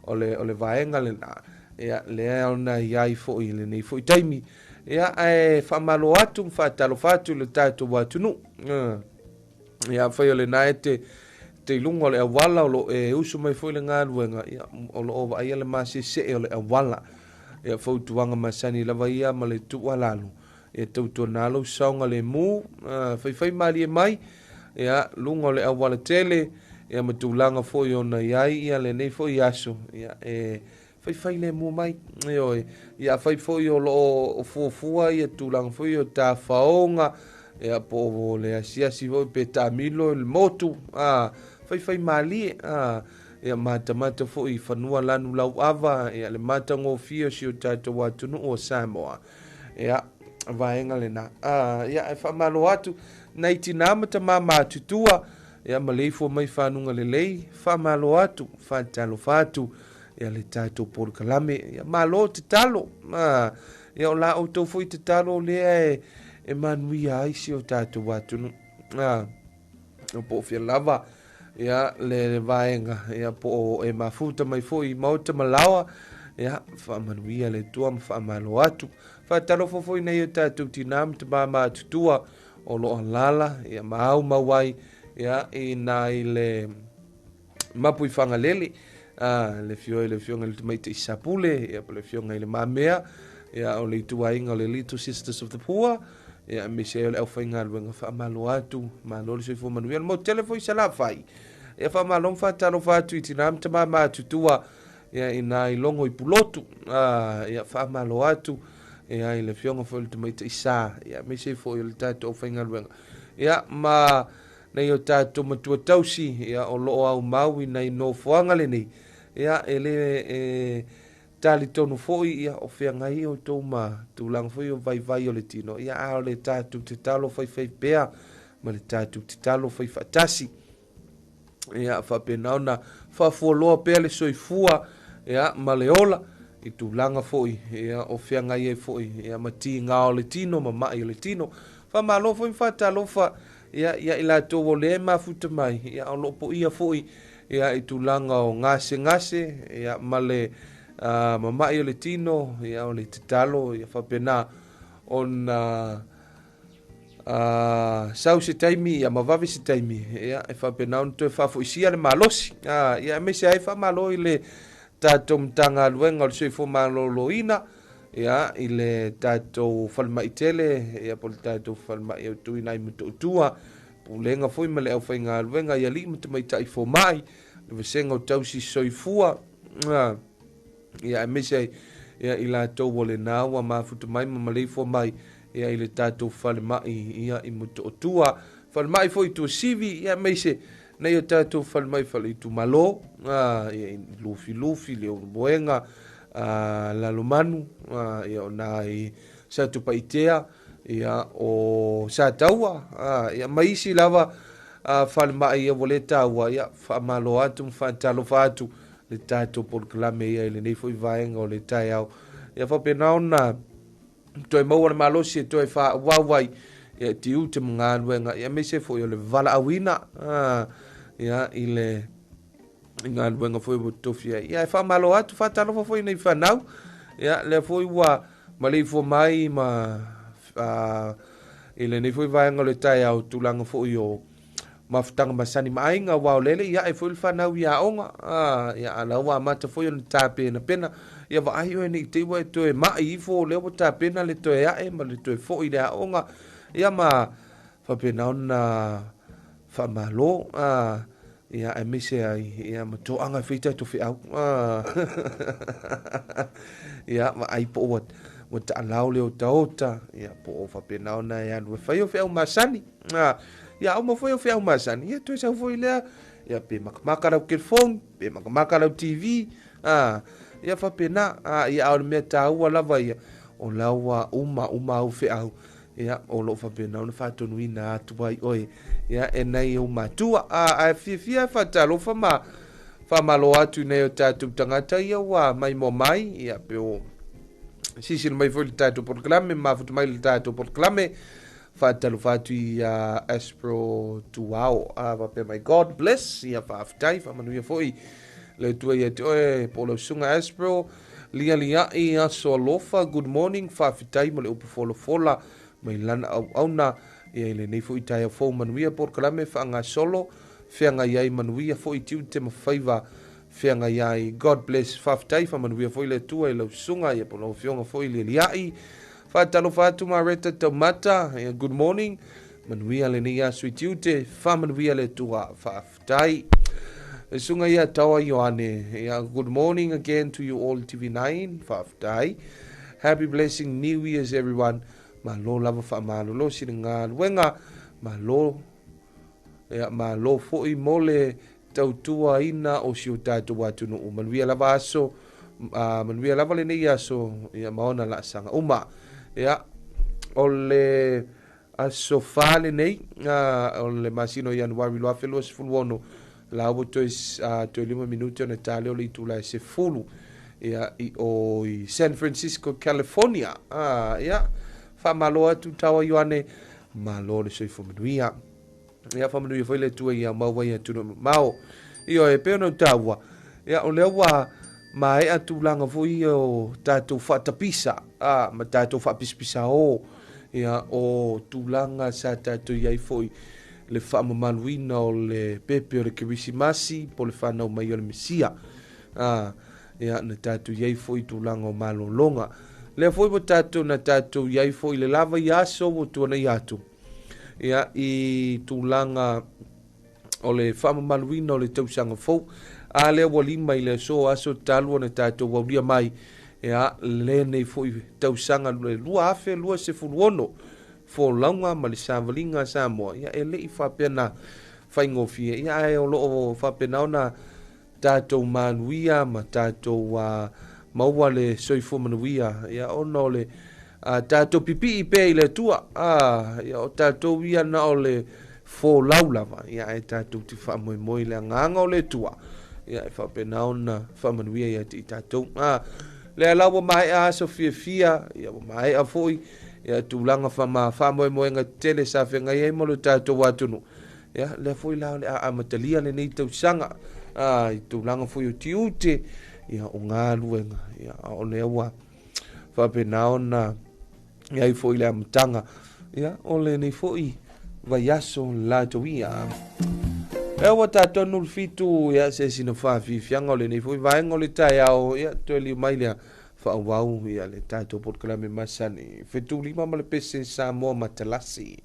o le, o le vaega lena, ia, lea ona i ai foi i lenei foi taimi. Ia, ae faamalo atu ma faatalofa atu i le tatou atunuu. Ia, afai o lena e te, te i luga o le auala o lo o e usu mai foi le galuega, ia, o lo o vaaia le masesee o le auala. Ia, fautuaga masani lava ia ma le tuualalo. Ia tautuana lou saogalemu, faifai malie mai, ia, luga o le auala tele, ia ma tulaga foi ona i ai ia lenei foi aso, ia, e faifai lemu mai, ioe. Ia afai foi o lo o fuafua ia tulaga foi o tafaoga, ia po o le asiasi foi pe taamilo i le motu, a, faifai malie, a, ia matamata foi i fanua lanu lauava, ia le matagofie o si o tatou atunuu o Samoa. Ia, vaega lena. A, ia, e faamalo atu nai tinā ma tamā matutua, ia maleifua mai fanuga lelei, faamalo atu, faatalofa atu, ia le tatou polokalame. Ia malo tatalo. A, ia o la outou foi tatalo lea e, e manuia ai si o tatou atunuu. A, o po o fea lava ia le vaega, ia po o e mafuta mai foi i maota ma laoa, ia faamanuia le Atua ma faamalo atu. Faatalofa foi nei o tatou tinā ma tamā matutua o lo o alaala, ia ma aumau ai, ia i nā i le mapu i Fagalele, a, le afio ai le afioga i le Tamaitai Sapule, ia po le afioga i le Mamea, ia o le ituaiga o le Little Sisters of the Poor, ia aemaise ai o le aufaigaluega. Faamalo atu, malo le soifua manuia, le motu tele foi i Salafai. Ia faamalo ma faatalofa atu i tinā ma tamā matutua, ia i nā i logo i Pulotu, a, ia faamalo atu, ia i le afioga foi i le Tamaitai Sa, ia aemaise ai foi o le tatou aufaigaluega. Ia ma Nei o tatou matua tausi, ia, o lo o aumau i nai nofoaga lenei, ia, e le e talitonu foi, ia, o feagai outou ma tulaga foi o vaivai o le tino, ia, a o le tatou tatalo faifai pea ma le tatou tatalo faifaatasi, ia, faapena ona faafualoa pea le soifua, ia, ma le ola i tulaga foi, ia, o feagai ai foi, ia, ma tiga o le tino ma mai o le tino. Faamalo foi ma faatalofa ia, ia i latou o lea e mafuta mai, ia, o lo o poia foi, ia, i tulaga o gasegase, ia, ma le uh, mama'i o le tino, ia, o le tatalo, ia, faapena ona uh, sau se taimi, ia, ma vave se taimi, ia, e faapena ona toe faafoisia le malosi. Uh, ia, aemaise ai faamalo i le tatou Matagaluega o le Soifua Maloloina, ia, i le tatou falemai tele, ia, po o le tatou falemai autuina ai Motootua, pulega foi ma le aufaigaluega i alii ma tamaitai fomai, le vasega o tausi soifua, Ia, aemaise ai ia i latou o lena ua mafuta mai ma maleifua mai ia i le tatou falemai ia i Motootua, falemai foi i Tuasivi, ia aemaise nei o tatou falemai faleitumalo ia i Lufilufi, Leulumoega, Lalomanu, ia o na i Satupaitea, ia o Sataua, ia ma isi lava falemai ia ua le taua, ia faamalo atu ma faatalofa atu le tatou polokalame ia i lenei foi vaega o le taeao. Ia faapena ona toe maua le malosi e toe faaauau ai ia tiute ma galuega, ia aemaise foi o le valaauina ia i le galuega foi ua tofi ai. Ia e faamalo atu, faatalofa foi nei fanau. Ia lea foi ua maleifua mai ma i lenei foi vaega o le taeao tulaga foi o mafutaga masani ma aiga, aua o lele ia ae foi le fanau i aoga, ia a la ua amata foi ona tapenapena. Ia vaai oe nei te i ua e toe mai ifo, o lea ua tapena le toe ae ma le toe foi i le aoga, ia ma faapena ona faamalo, ia aemaise ai ia ma toaga e fai tatou feau. Ia vaai po ua ua taalao le otaota, ia po o faapena ona e alu e fai o feau masani. Ia uma foi o feau masani, ia toe sau foi lea, ia pe makamaka lau telefoni, pe makamaka lau TV, ia faapena. Ia a o le mea taua lava ia, o la ua uma uma au feau, ia o loo faapena ona faatonuina atu ai oe, ia e nai ou matua. Ae fiafia e faatalofa ma faamalo atu i nai o tatou tagata ia ua maimoa mai, ia pe o silasila mai foi i le tatou polokalame, mafuta mai le tatou polokalame. Faatalofa atu ia Aspro Tuao, faapea mai God bless, ia faafetai, faamanuia foi le Atua ia te oe po o lau susuga Aspro. Lialiai aso alofa, good morning, faafetai mo le upu folafola mai lana auauna ia i lenei foi taeao fou. Manuia polokalame faagasolo, feagai ai manuia foi tiute ma faiva feagai ai, God bless, faafetai, faamanuia foi le Atua i lau susuga ia po o lau afioga foi Lialiai. Faatalofa atu Mareta Taumata, ia good morning, manuia lenei aso i tiute, faamanuia le Atua, faafetai. Susuga ia Taoa Ioane, ia good morning again to you all TV9, faafetai. Happy blessing New Year's everyone, malo lava faamalolosi le galuega, malo, ia malo foi mo le tautuaina o si o tatou atunuu. Manuia lava aso, manuia lava lenei aso, ia ma ona laasaga uma. Ia, o le aso fa lenei, o le masina o Ianuari 2026, la ua toe, toe 5 minute ona ta lea o le itula e 10, ia, i o i San Francisco, California. Ia, faamalo atu Taoa Ioane, malo le soifua manuia. Ia faamanuia foi le Atua ia maua i atunuu mamao. Ioe, e pei ona ou taua, ia o lea ua maea tulaga foi ia o tatou faatapisa, ma tatou faapisapisao, ia o tulaga sa tatou i ai foi le faamamaluina o le pepe o le Kerisimasi po o le fanau mai o le Mesia. Ia na tatou i ai foi tulaga o malologa. Lea foi ua tatou na tatou i ai foi le lava i aso ua tuanai atu, ia i tulaga o le faamamaluina o le tausaga fou. A lea ua lima i le aso, aso talu ona tatou aulia mai, ia lenei foi tausaga le 2026, folauga ma le savaliga a Samoa, ia e le i faapea na faigofie, ia ae o loo faapena ona tatou manuia ma tatou maua le soifua manuia, ia ona o le tatou pipii pea i le Atua. Ia o tatou ia na o le folau lava, ia ae tatou te faamoemoe i le agaga o le Atua, ia e faapena ona faamanuia ia te i tatou. Lea la ua maea aso fiafia, ia ua maea foi ia tulaga faamoemoega tetele sa feagai ai ma lo tatou atunuu. Ia lea foi la o le a amatalia lenei tausaga, i tulaga foi o tiute, ia o galuega, ia o lea ua faapena ona i ai foi le amataga, ia o lenei foi vaiaso latou ia. E ua tatou nulu fitu, ia se sina faafiafiaga o lenei foi vaega o le taeao, ia toe liu mai lea faaauau ia le tatou polokalame masani. Fetulima ma le pese Samoa Matalasi.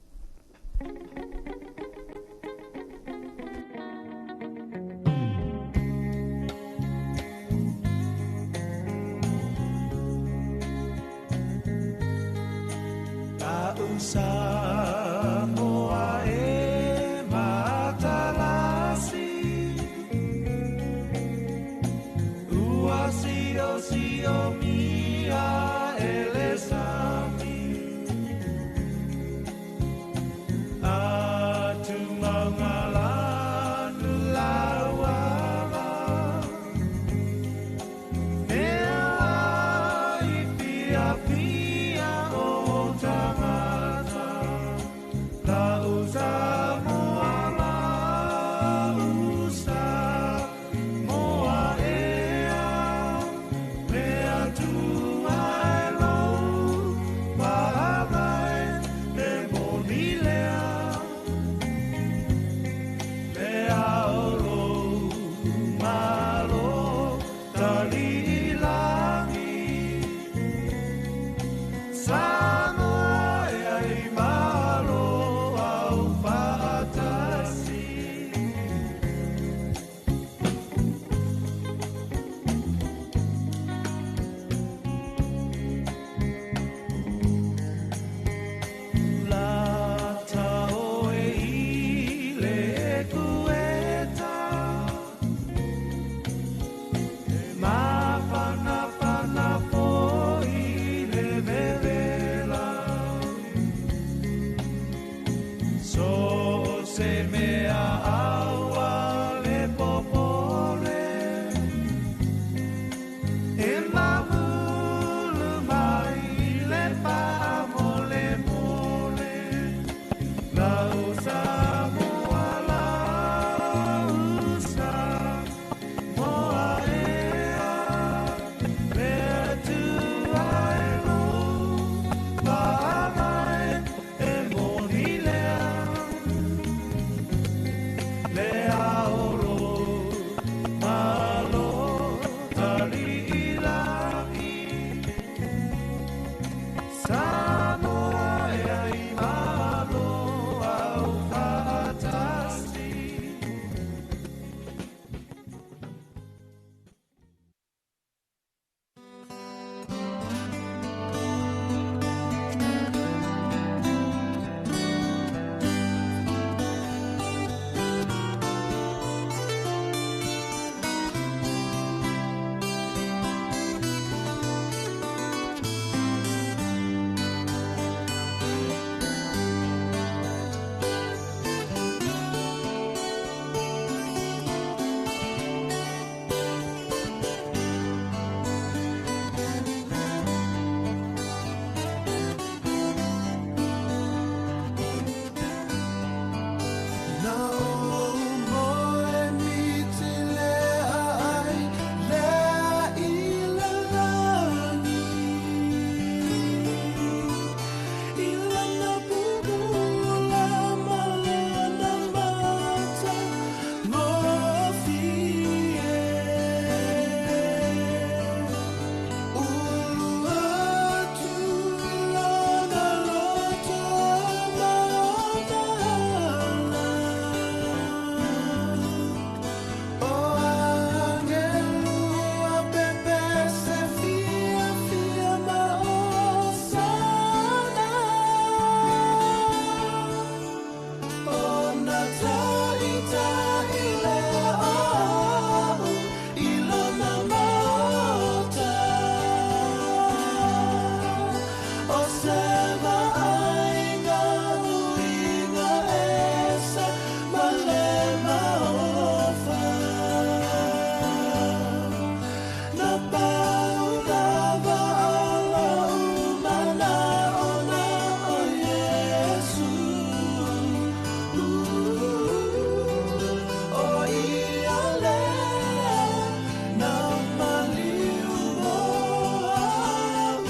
Na maliu mo au.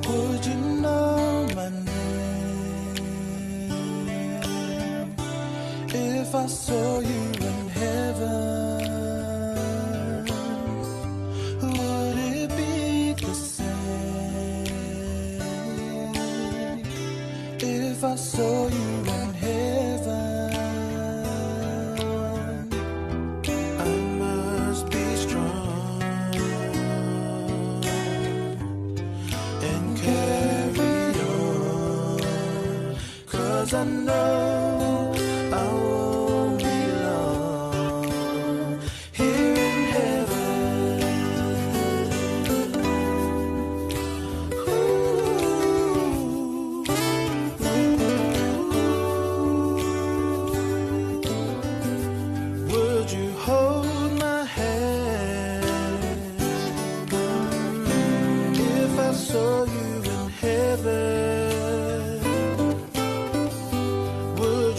Would you know my name if I saw you in heaven? Would it be the same if I saw you in heaven? I must be strong and carry on, 'cause I know I won't be long here in heaven. Ooh. Would you hold my hand if I saw you in heaven? Would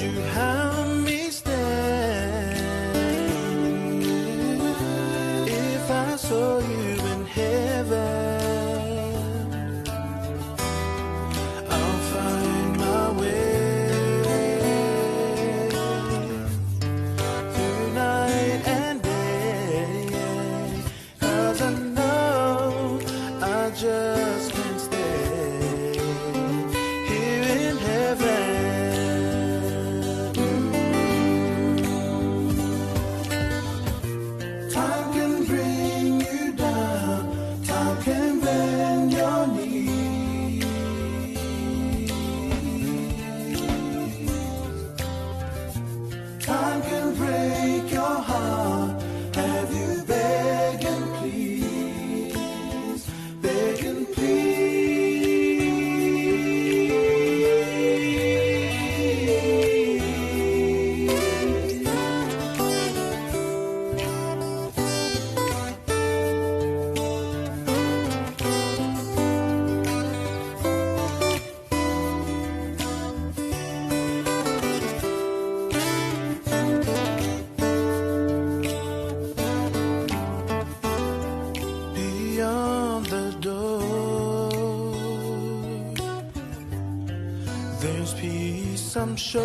There's peace, I'm sure,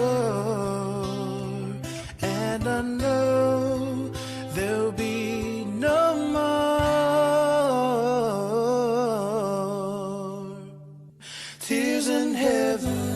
and I know there'll be no more tears in heaven.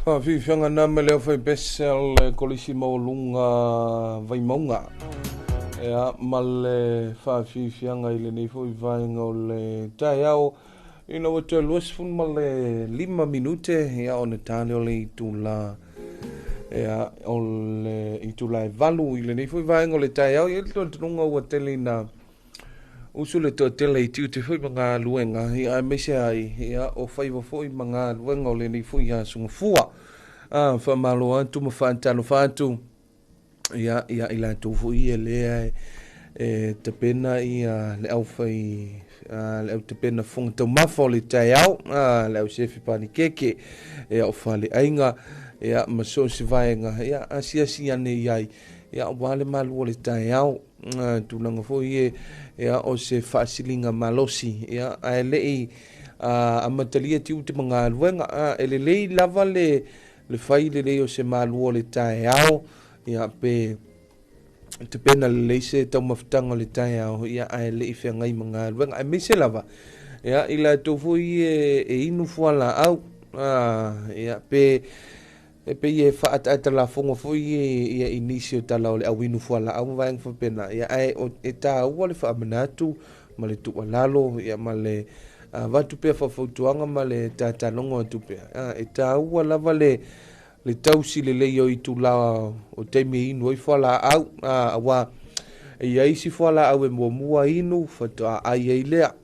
Faafiafiaga na ma le aufaipese o le Kolisi Maualuga Vaimauga. Ia, ma le faafiafiaga i lenei foi vaega o le taeao, ina ua toe 25 minute, ia, ona ta lea o le itula, ia, o le itula e 8 i lenei foi vaega o le taeao. Ia, le talitonuga ua tele ina usu le toatele i tiute foi ma galuega, ia, aemaise ai, ia, o faiva foi ma galuega o lenei foi aso gafua. Faamalo atu ma faatalofa atu, ia, ia i latou foi ia lea e tapena ia le aufai le au tapena fofoga taumafa o le taeao, le au sefe panikeke, ia, o faleaiga, ia, ma so o se vaega, ia, asiasi ane i ai, ia, aua le malu o le taeao. Tulaga foi e, ia, o se faasiliga malosi, ia, ae le i amatalia tiute ma galuega. E lelei lava le fai lelei o se malu o le taeao, ia, pe tapena lelei se taumafataga o le taeao, ia, ae le i feagai ma galuega, aemaise lava, ia, i latou foi e inu fualaau, ia, pe e pei e faaataata lafoga foi ia i nisi o tala o le auinu fualaau ma vaega faapena, ia, ae e taua le faamanatu ma le tuualalo, ia, ma le avatu pea faafautuaga ma le tatalogo atu pea. E taua lava le tausi lelei o itula o taimi e inu ai fualaau, aua e i ai isi fualaau e muamua inu faatoa ai ai lea,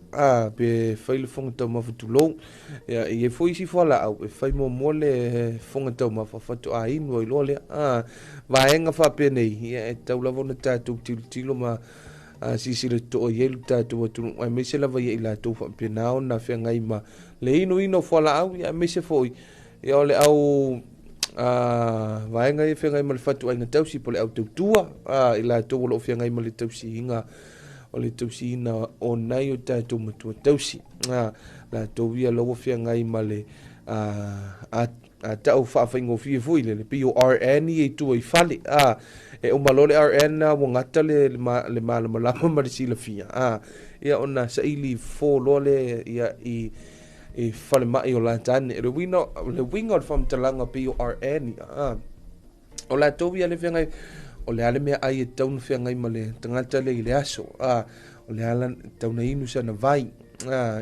pe fai le fofoga taumafa tulou, ia, e i ai foi isi fualaau e fai muamua le fofoga taumafa faatoa inu ai loa lea. Vaega faapenei, ia, e tatau lava ona tatou tilotilo ma silasila totoa i ai le tatou atunuu, aemaise lava ia i latou faapena ona feagai ma le inuina o fualaau, ia, aemaise foi, ia, o le au vaega ia feagai ma le fatuaiga tausi po o le au tautua, i latou o lo o feagai ma le tausiga o le tausiina o nai o tatou matua tausi, latou ia la ua feagai ma le tau faafaigofie foi le pei o RN ia i tua i fale, e uma loa le RN ua gata le malamalama ma le silafia, ia, ona saili fofo loa le, ia, i falemai o latane. Le uiga o le faamatalaga pei o RN, o latou ia le feagai, o le a le mea ai e tatau ona feagai ma le tagata le i le aso, o le ala tatau na inu sana vai,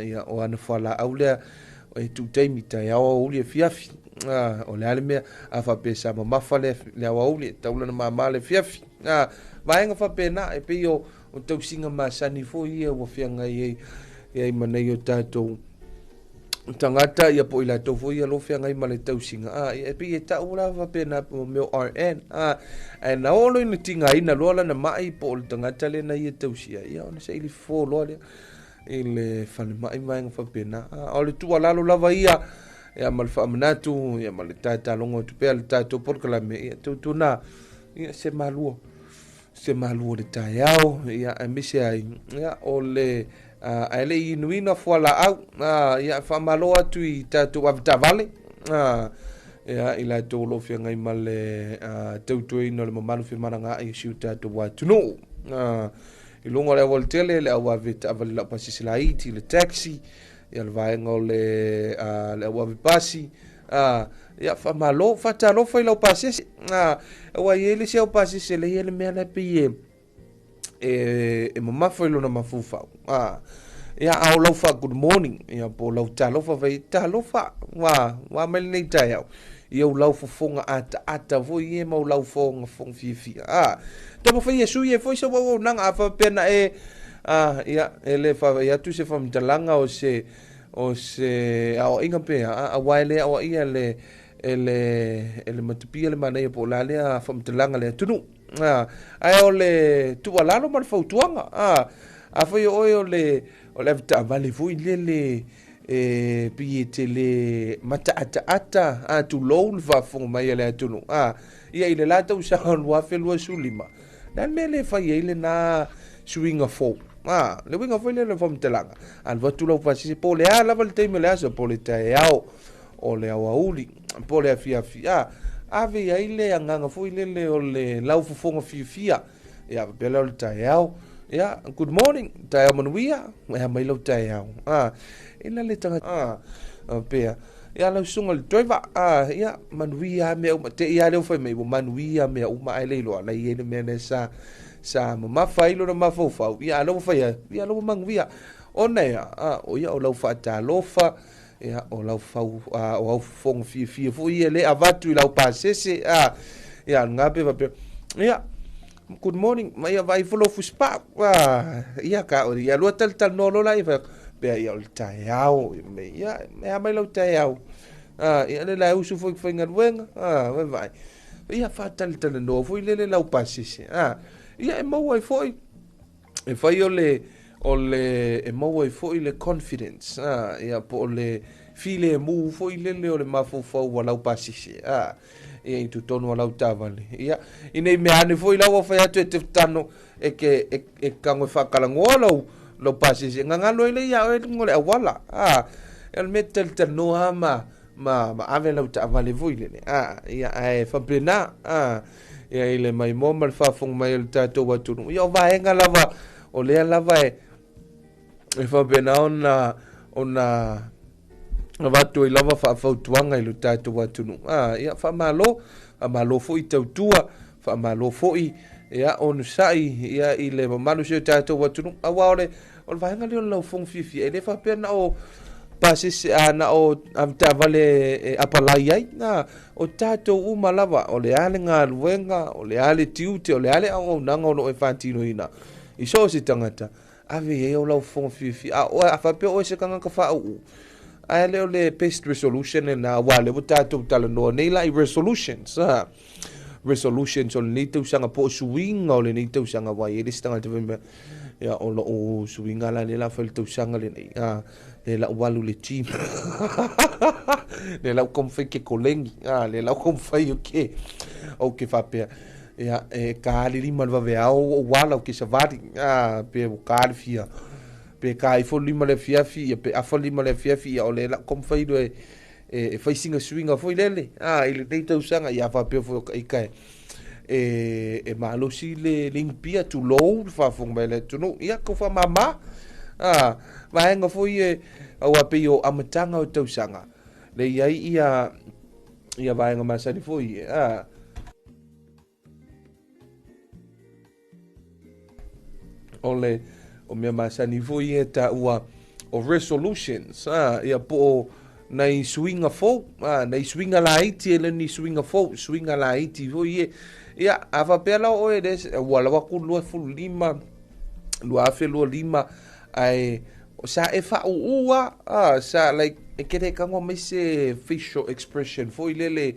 ia, o ana fualaau lea e tuu taimi taeao aoauli afiafi, o le a le mea a faapea sa mamafa le aoauli e tatau lana mama le afiafi, vaega faapena e pei o tausiga masani foi ia ua feagai ai ma nei o tatou tagata, ia, po o i latou foi ia lo feagai ma le tausiga, ia, e pei e tau la faapena po o mea o RN, ae na oo loa ina tigaina loa lana mai po o le tagata lea na ia tausia, ia, ona saili fofo loa lea i le falemai vaega faapena. O le tuualalo lava ia, ia, ma le faamanatu, ia, ma le tatalogo atu pea le tatou polokalame, ia, tautuna, ia, se malua o le taeao, ia, aemaise ai, ia, o le ae le i inuina fualaau, ia, faamalo atu i tatou avetaavale, ia, i latou o lo o feagai ma le tautuaina o le mamalu femalagaai o si o tatou atunuu, i luga o le aualatele, le au avetaavale laupasese laiti, le taxi, ia, le vaega o le au avepasi, ia, faamalo faatalofa i lau pasese, aua e i ai le isi au pasese le i ai le mea la pei e mamafa i lona mafaufau, ia, a o lau fa good morning, ia, po o lau talofa fai talofa wa mai lenei taeao, ia, o lau fofoga ataata foi ia ma o lau fofoga fiafia, taumafai e sui ai foi se auaunaga a faapea na e, ia, e le faavaai atu se faamatalaga o se aoaiga pea, aua e le aoaia le e le matapia le manaia po o la lea faamatalaga le atunuu, ae o le tuualalo ma le fautuaga, afai o oe o le avetaavale foi lele e pei e tele mataataata, tulou le faafofoga mai a le atunuu, ia, i le la tausaga 2025, le a le mea le fai ai lena suiga fou, le uiga foi lea o le faamatalaga, alu atu lau pasese po o le a lava le taimi o le aso, po o le taeao, o le aoauli, po o le afiafi, ave i ai le agaga foi lele o le lau fofoga fiafia, ia, faapea lea o le taeao, ia, good morning, taeao manuia, e mai lau taeao, ina le tagata pea. Ia lau susuga i le driver, a, ia, manuia lava mea uma. Te i lava lea ua fai mai, ua manuia mea uma ae le iloa la e i ai le mea lea sa, sa mamafa ai lona mafaufau, ia a o lea ua fai atu, ia o lea ua manuia. Ona e a? A, o ia o lau faatalofa, ia, o lau fau, a, o au fofoga fiafia foi ia lea e avatu i lau pasese, a, ia, o lena pe faapea, ia, good morning, ma ia vaai foi lou fusipau, a, ia, ka, ia lua talatalanoa loa laia, fai atu, pea ia o le taeao, ia, e a mai lau taeao, a, ia, le la e usu foi i faigaluega, a, vaai, ia, faatalatalanoa foi lele lau pasese, a, ia, e maua ai foi, e fai o le, o le, e maua ai foi le confidence, a, ia, po o le filemu foi lele o le mafaufau o lau pasese, a, ia, i totonu o lau taavale, ia, i nei mea ane foi la ua fai atu e te tano, e ke, e, e tago e faakalagoa lou, lou pasese, gagalo ai lea ia oe i luga o le auala, a, o le mea e talanoa lava ma, ma, ma ave lau taavale foi lele, a, ia, ae faapena, a, ia i le maimoa ma le faafofoga mai o le tatou atunuu. Ia o vaega lava, o lea lava e, e faapena ona, ona avatu ai lava faafautuaga i lo tatou atunuu. A, ia faamalo, faamalo foi tautua, faamalo foi ia onosai ia i le mamalu o si o tatou atunuu. Aua o le, o le vaega lea o le laufofoga fiafia, e le faapea na o pasese, a, na o avetaavale e apalai ai. Na, o tatou uma lava, o le a le galuega, o le a le tiute, o le a le auaunaga o lo o e faatinoina i so o se tagata, ave i ai au laufofoga fiafia. A oe, a faapea oe se tagata faauu, ae le o le best resolution lena, aua o lea ua tatou talanoa nei la i resolutions, a. Resolutions o lenei tausaga po o suiga o lenei tausaga, aua e i ai le isi tagata fai mai, ia, o lou suiga la lea o le a fai i le tausaga lenei, a, lea la ua alu i le gym, lea la ua taumafai ke koleni, a, lea la ua taumafai ou ke, ou ke faapea, ia, e ta le 5 i le vaveao ou ala ou ke savali, a, pe ua ta le fia, pe ta ifo le 5 i le afiafi, ia, pe afa le 5 i le afiafi, ia, o lea la ua taumafai loa e, e, e fai sina suiga foi lele, a, i lenei tausaga, ia faapea foi o ka ika e, e, e malosi le, le inupia, tulou le faafofoga mai a le atunuu, ia tau faamama, a, vaega foi e, aua pei o amataga o tausaga, le i ai ia, ia vaega masani foi, a, O le o mea masani foi ia e taua o resolutions, a, ia po o nai suiga fou, a, nai suiga laiti e le o ni suiga fou, suiga laiti foi ia. Ia, a faapea la o oe le, ua lawa atu 25, 2025, ae sa e faauu lava, a, sa like, e ke le tago mai se facial expression foi lele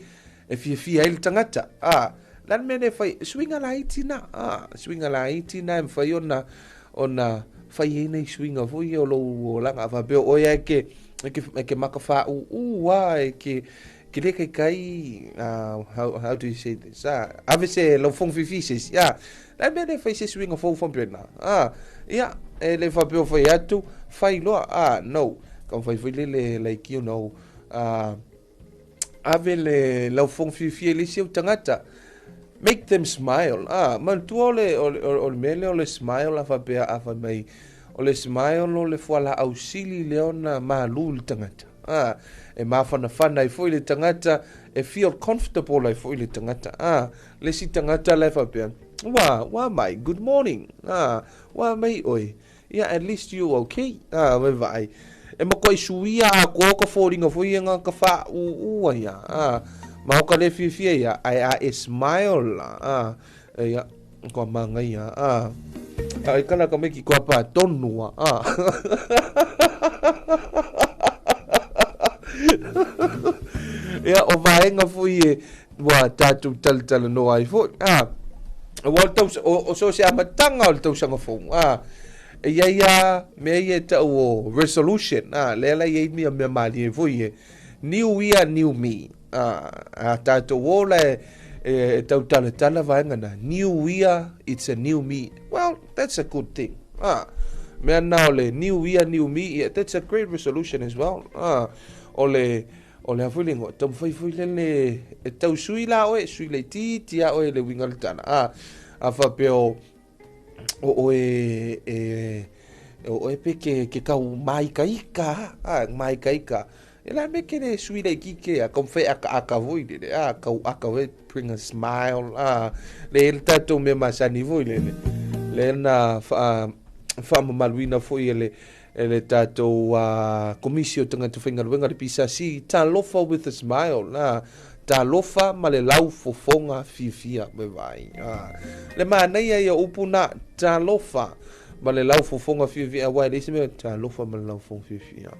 e fiafia ai le tagata, a, le a le mea lea e fai, suiga laiti na, a, suiga laiti na e mafai ona, ona fai ai nai suiga foi ia o lou olaga. A faapea o oe lava e ke, e ke, e ke maka faauu lava, e ke, ke le kaikai, how, how do you say this, a, ave se laufofoga fiafia i se isi, a, le a le mea lea e fai se suiga fou faapena, a, ia, e le faapea o fai atu, fai loa, a, no, taumafai foi lele, like, you know, a, ave le laufofoga fiafia i le isi au tagata. Make them smile. Ah, manatua o le, o le, o le mea lea o le smile a faapea a fai mai, o le smile o le fualaau sili lea ona malu i le tagata. Ah, e mafanafana ai foi le tagata, e feel comfortable ai foi le tagata. Ah, le isi tagata la e faapea, ua, ua mai, good morning. Ah, ua mai oe. Ia, at least you okay. Ah, vai vaai. E matuai suia atoa o ka foliga foi ia na ka faauu ai ia. Ah, ma o ka le fiafia ia, ae a e smile la. Ah, ia, kua manaia. Ah, a e kala ka mai ki kua pā tonu a. Ah. Ia, o vaega foi e ua tātou talatalanoa ai foi. Ah, ua o le tausa, o, o so se amataga o le tausaga fou. Ah, e i ai a mea ia e tau o resolution. Ah, lea la i ai mea mea malie foi e new year, new me. Ah, a tātou ola e, e, e tautalatala vaega na. New year, it's a new me. Well, that's a good thing. Ah, mea na o le new year, new me, yeah, that's a great resolution as well. Ah, o le, O le a foi le ingoa, taumafai foi lele e tau sui la oe, sui laitiiti a oe le uiga o le tala. A, a faapea o, o oe e, o oe pe ke, ke kau māikaika, a, māikaika. E la me ke le sui le ki ke a kom fe aka aka voi le a kau aka we bring a smile a le le tatou mea masani foi le le na fa faamamaluina foi e le e le tatou komisi o tagata faigaluega le PSC talofa with a smile na talofa ma le lau fofoga fiafia me vai le manaia ia upu na talofa ma le lau fofoga fiafia aua e leai se mea talofa ma le lau fofoga fiafia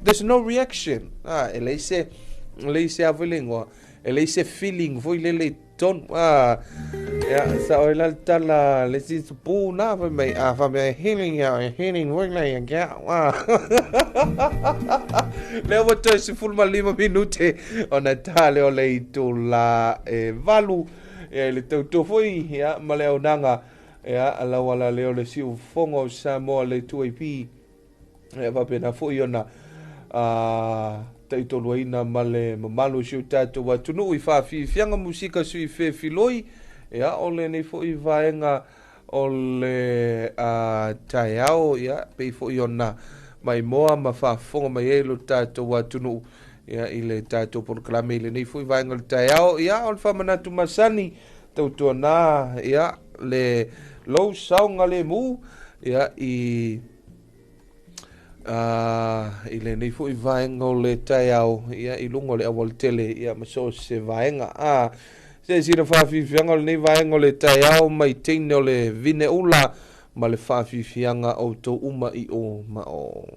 there's no reaction e leai se leai se a foi le igoa e leai se feeling foi lele i totonu a ia sa oi la le tala le si pu na fai mai a fa mea healing ia healing foi la ia kia a lea ua toe 15 minute ona tā lea o le itula e 8 ia i le tautua foi ia ma le auaunaga ia lauala lea o le siufofoga o Samoa le 2AP E faapena foi ona taitoluaina ma le mamalu o si o tatou atunuu i faafiafiaga musika sui fefiloi ia o lenei foi vaega o le taeao ia pei foi ona maimoa ma faafofoga mai ai lo tatou atunuu ia i le tatou polokalame i lenei foi vaega o le taeao ia o le faamanatu masani tautuana ia le lou saogalemu ia i i lenei foi vaega o le taeao ia i luga o le aualatele ia ma so o se vaega. A se sina faafiafiaga o lenei vaega o le taeao mai teine o le vine ula ma le faafiafiaga outou uma i o ma o.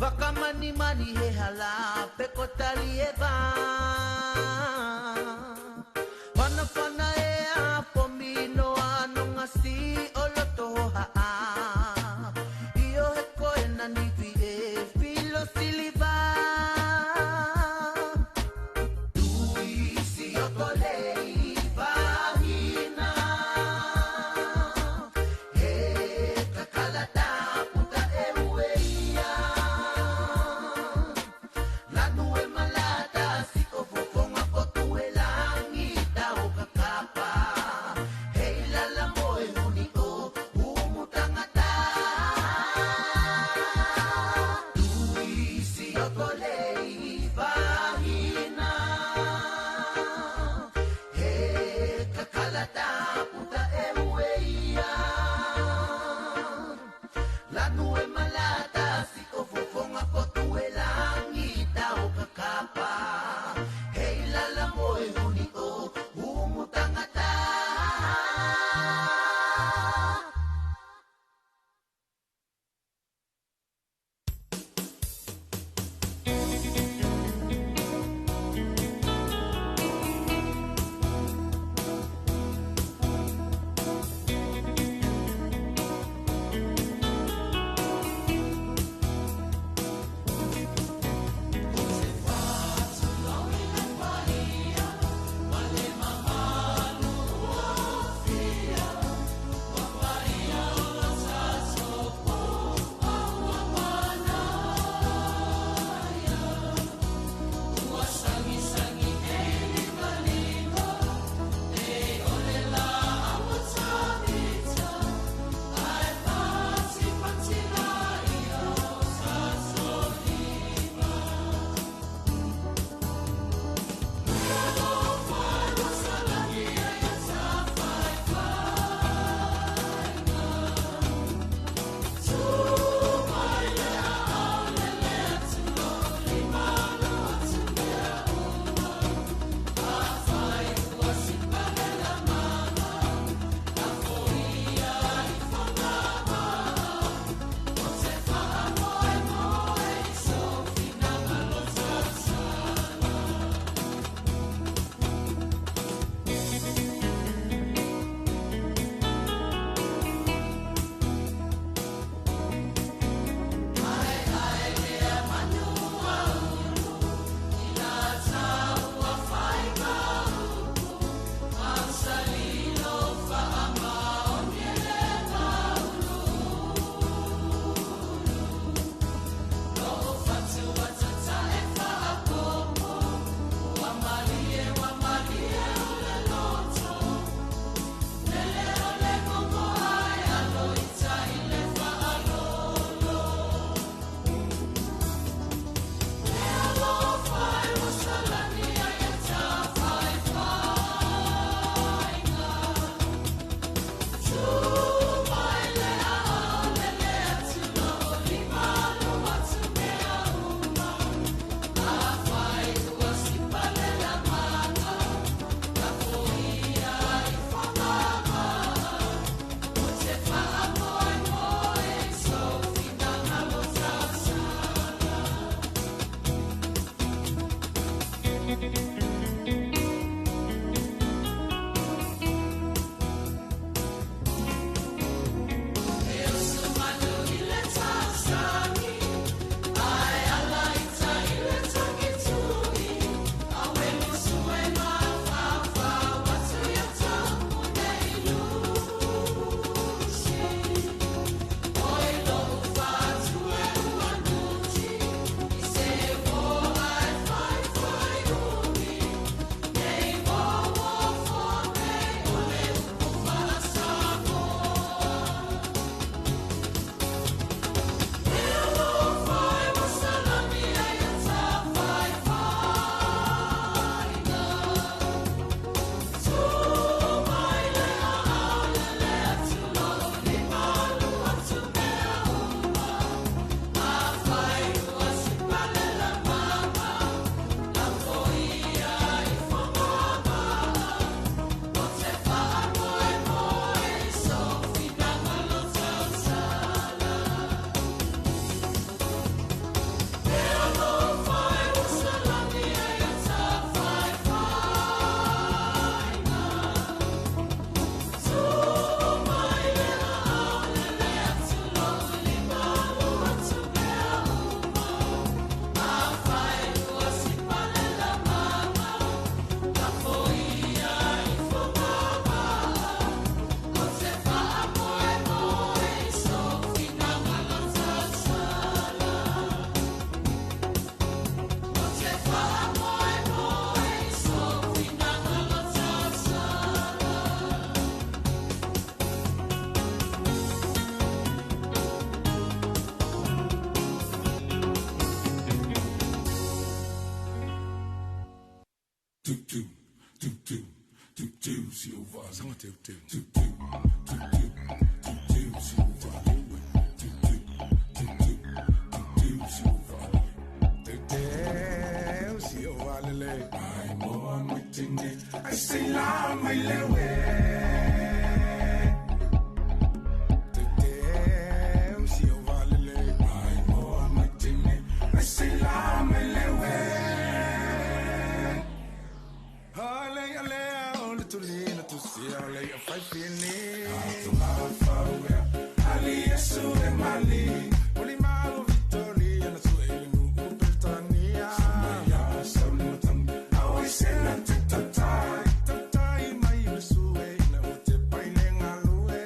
Whakamani mani he hala peko tali e va. Whana whana e a pomi no ano ngasi o loto ha a. Io he koe na nivi e filo siliva. Tui si o tolei vahina. He kakalata puta e ueia. Lanu e malata si o fofonga o Tu tu tu tu tu si o va sanga teu teu tu tu tu tu tu tu si o va tu tu tu tu tu tu si o va teu teu si o va le le ai mo mai tine ai sei la mai le we teu teu si o va le le ai mo mai tine ai sei la mai le we Ale ale o le tulina tu si ale a fai fini Ali Yesu e mali Oli mau Victoria na su ele nu u Peltania Samaya sauli matam Aoi sena te tatai Tatai mai le sue ina o te paile ngalue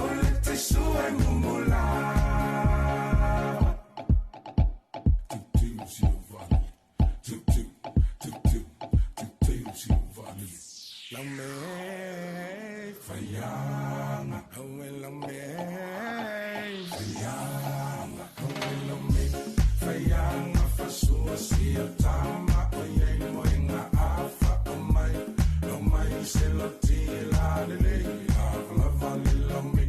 O le te sue mumula Tu tu si o vali Tu tu tu tu tu tu si o vali Lau me faianga Haue lau me faianga Haue lau me faianga Fasua si o tama O iei moenga afa o mai Lau mai se lo tila le le Lava lava le lau me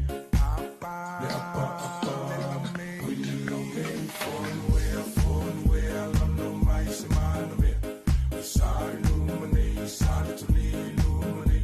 Apa Le apa apa Le lau me Oi le lau me Fon wea fon wea Lau no mai se mana mea Sa lumane, sa le tuli lumane.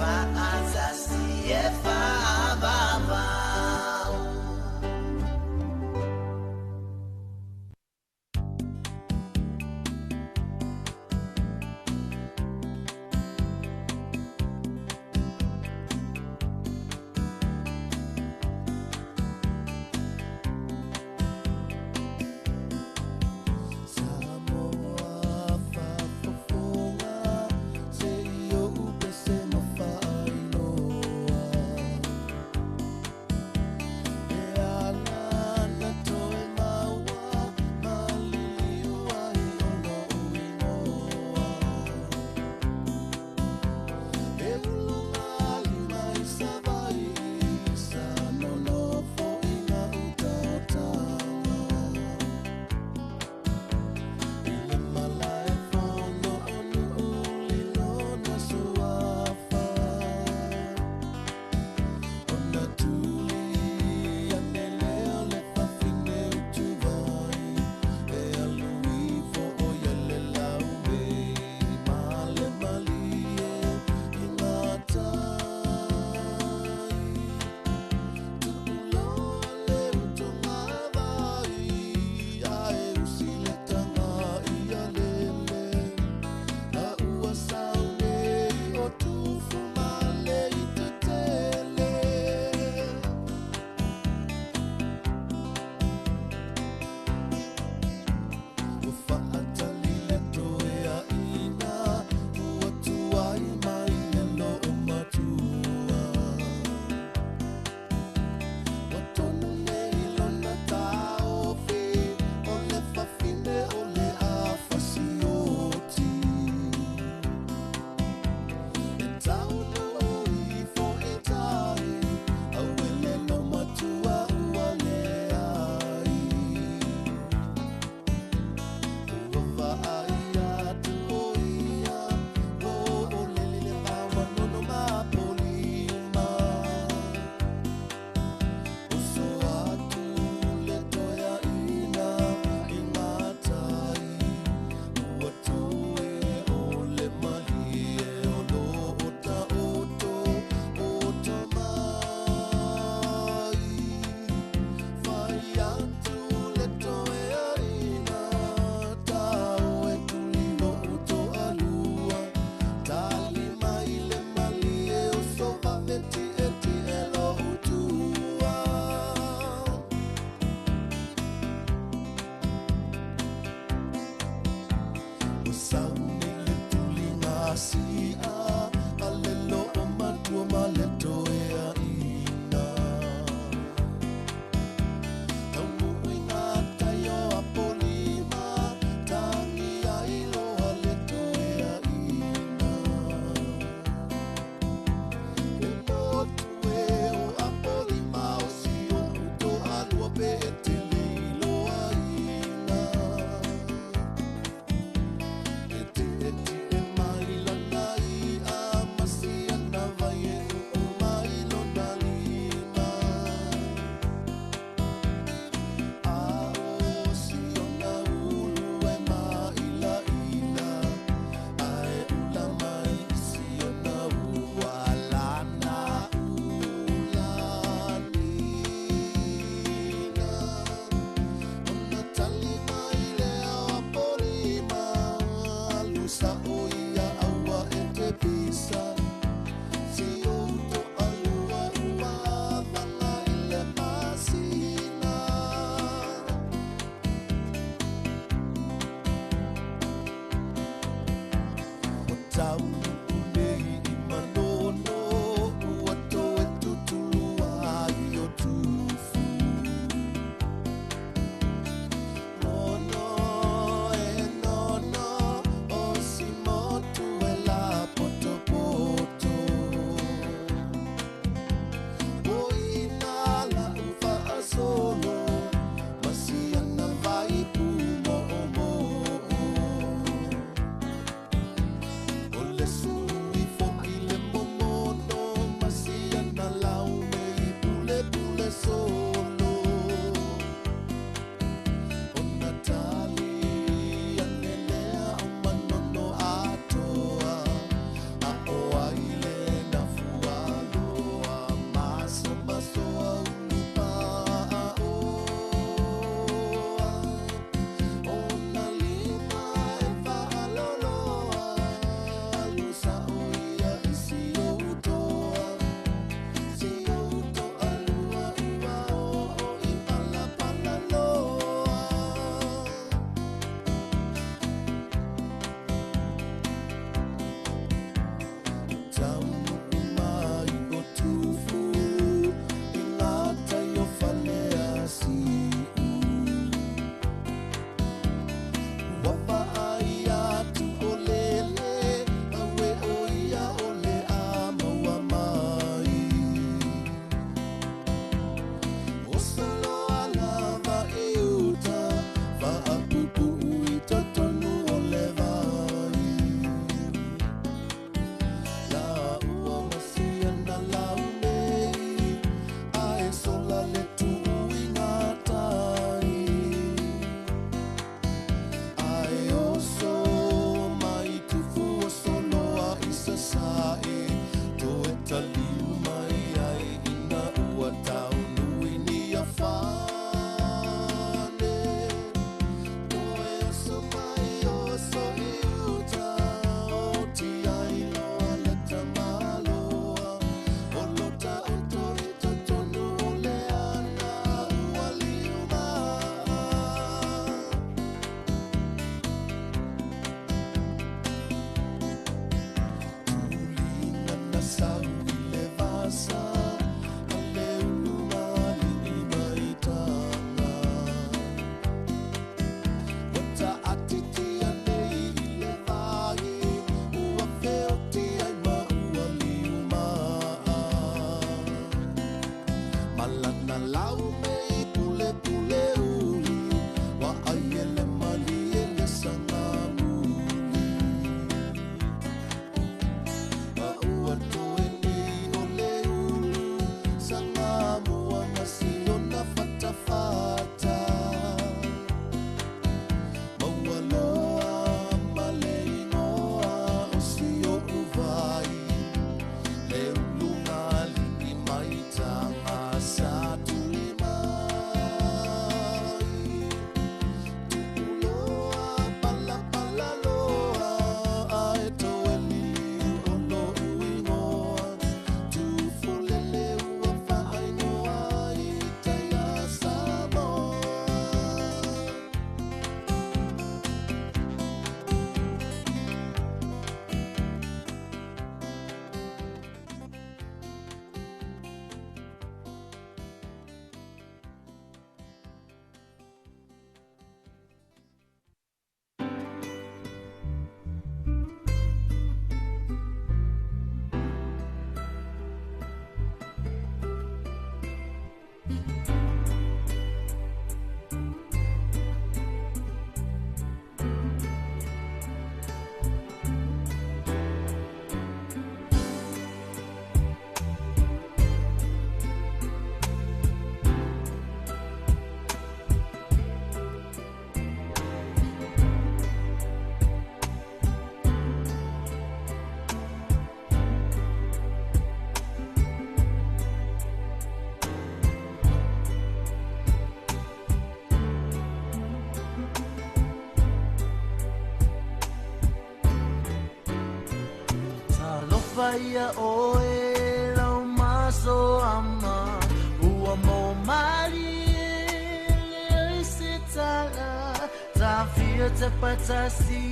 Faatasi e faavavau. Samoa faafofoga se i ou pese ma faailoa e ala na toe maua maliliu ai o lou igoa e ulugalima i Savaii sa nonofo i gauta o Taga. I le malae fono o Nu'u lona suafa ona tuli ane lea o le fafine utuvai e alu ifo o ia le laumei ma le malie i gatai. Tu'uloa le utugavai ae usi le taga ia lele a ua sau nei o tufu ma le itetele. Ua faatali le toeaina ua tuai mai le loo matua. Ua tonu nei lona taofi o le fafine o le afasioti. E taunuu ifo i tai auele lo matua ua leai. Ua vaai atu o ia ua oo lele le mauanono ma polima. Uso atu le toeaina i gatai ua toe o le malie o loo taoto oto mai. Fai atu le toeaina tau e tulilo utoalua tali mai le malie o sovave tietie lo utua. Ua sauni le tuliga si'a a le loo matua ma le toeaina. Taunuu i gatai o Apolima tagi ai loa le toeaina. E motu e o Apolima o si ou toalua pe e te le iloaina. E tietie mai lana i'a ma siana vai e uu mai lona lima. A o siona ulu e ma'ilaʻila ae ula mai i siona ua lana ulanina. Ona tali mai lea o Apolima alu sa'o ia aua e te pisa. Si ou toalua ua avaga i le masina. Ua taunuu nei i Manono ua toe tutulua ai o tufu. Nono e nono o si motu e la potopoto. O ina la ufaasolo ma siana vai pu mo'omo'o. O le taliu mai ai ina ua taunui ni afane. Toe oso mai oso i uta, o ti ai loa le tamaloa. O lo taoto i totonu o le ana ua liu maa. Tuliga na sau i le vasa, a le ulu alii mai taga. Ua taatitia nei i le vai, ua feoti ai ma ua liu maa. Malana lau mei pule pule uli, wa ai ele malie le sangamuli. Ma ua toe nei o le ulu, sangamua ma siona fatafata. Maualoa ma le igoa o si o'u vai, le uluga alii mai taga sa tuli mai. Tupuloa palapalaloa, ae toe liliu o lo'u igoa. Tufulele ua faainoa i tai a Samoa. Talofa ia oe lau maso ama, ua mo malie le se tala. Tawhia te patasi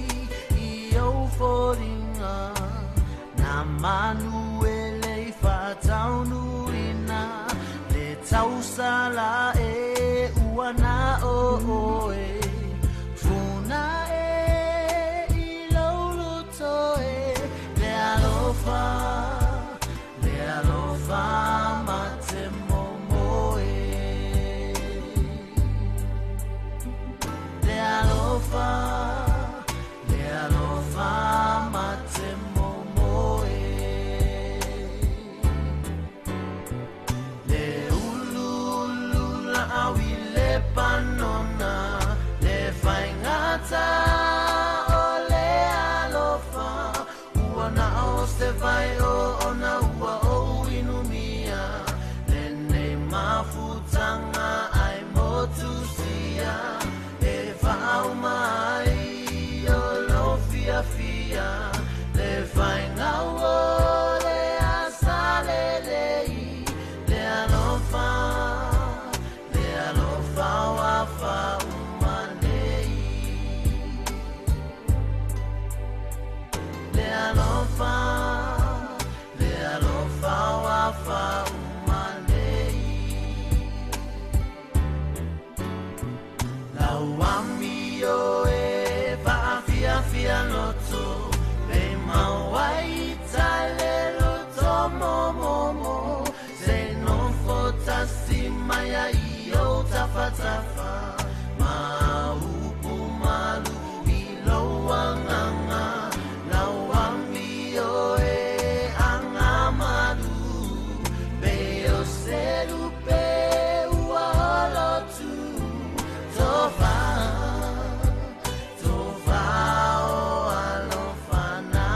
i au fōringa, nā manu e lei whataunuina. Le tausala e ua na o oe, funa e i lauloto e. Le alofa, le alofa ma te momoe. Le alofa, le alofa ma te momoe. Le ulu ulu la awi le panona, le faingata o le alofa. Ua na o se vai o ona ua o inumia. Le nei mafutanga ai motu sia. E whaau mai o lo fia fia. Le whainga o le asale lei. Le alofa, le alofa wa whauma nei. Le alofa, le alofa wa whauma nei. Lau ami o e whaafia fia loto, pe mauai tale loto momomo. Se no fotasi mai ai o tafatafa, ma upu malu i lau anganga. Lau ami o e anga malu, pe o selu pe ua holotu. Tofa, tofa o alofana.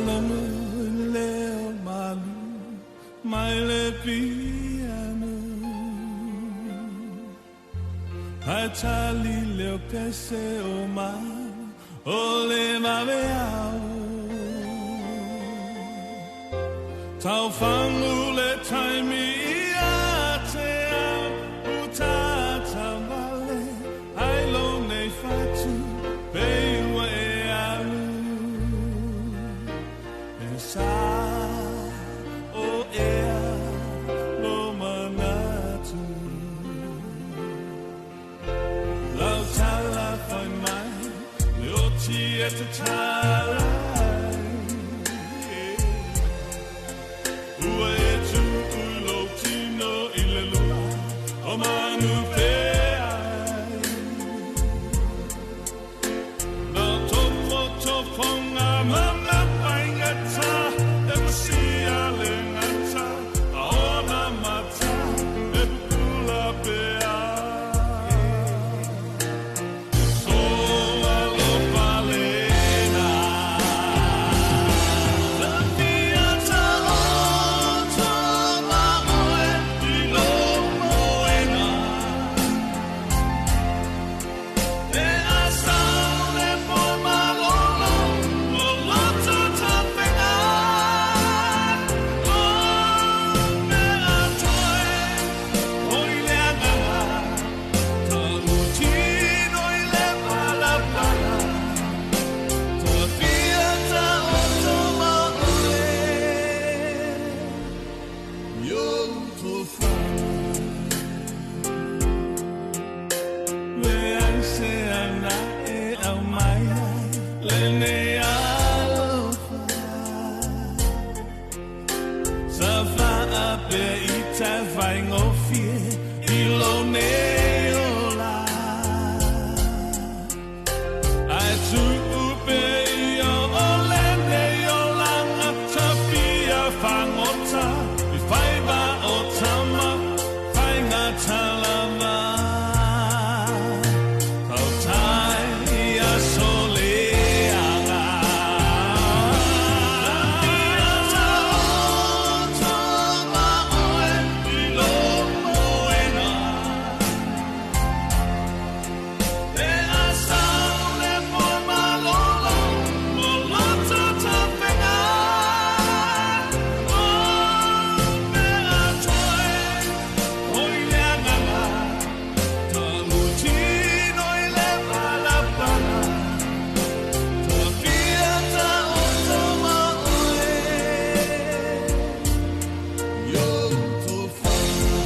Fa'alogo i le leo malu mai le piano. Ae tali leo pese o mana o le vaveao. Taufagu le taimi ia te au utatavale ai lo nei fatu pe ua e alu. E sa o ea lo manatu. Lau tala fai mai le oti e te tala. Ua e tuu lo tino i le lua o manu feai. Lau tofo tofonga ma faigata e masia le gata a ona mata e pupula pea. So alofa lena. Fia ta'oto ma oe i lo moena. E asau le po malolo o loto tafenga. O mea toe o i le agaga ta'utino i le palapala. Ta fia ta'oto ma oe i ou tofaga. Leai se ana e au mai ai lenei alofa. Sa faape i te faigofie i lo nei ola. Ae tuu pe ia o lenei olaga ta fia fagota i faiva o tama faigata lava. Tautai ia soleaga. Fia ta'oto ma oe i lo moena. E asau le po malolo o loto tafenga. O mea toe o i le agaga ta'utino i le palapala. Ta fia ta'oto ma oe i ou tofaga.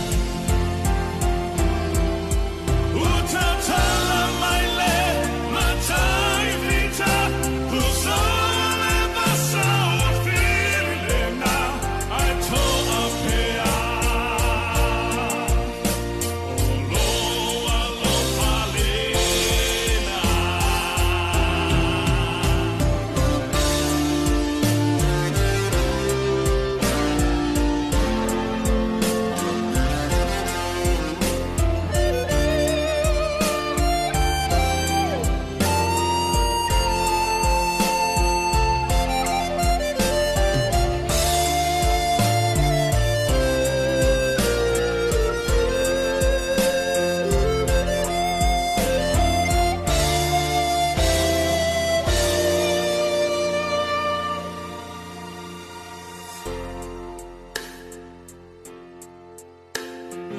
Utatala mai le matai vita, pusole vasa o whirilena, ai toa pea. O lo alofa lena.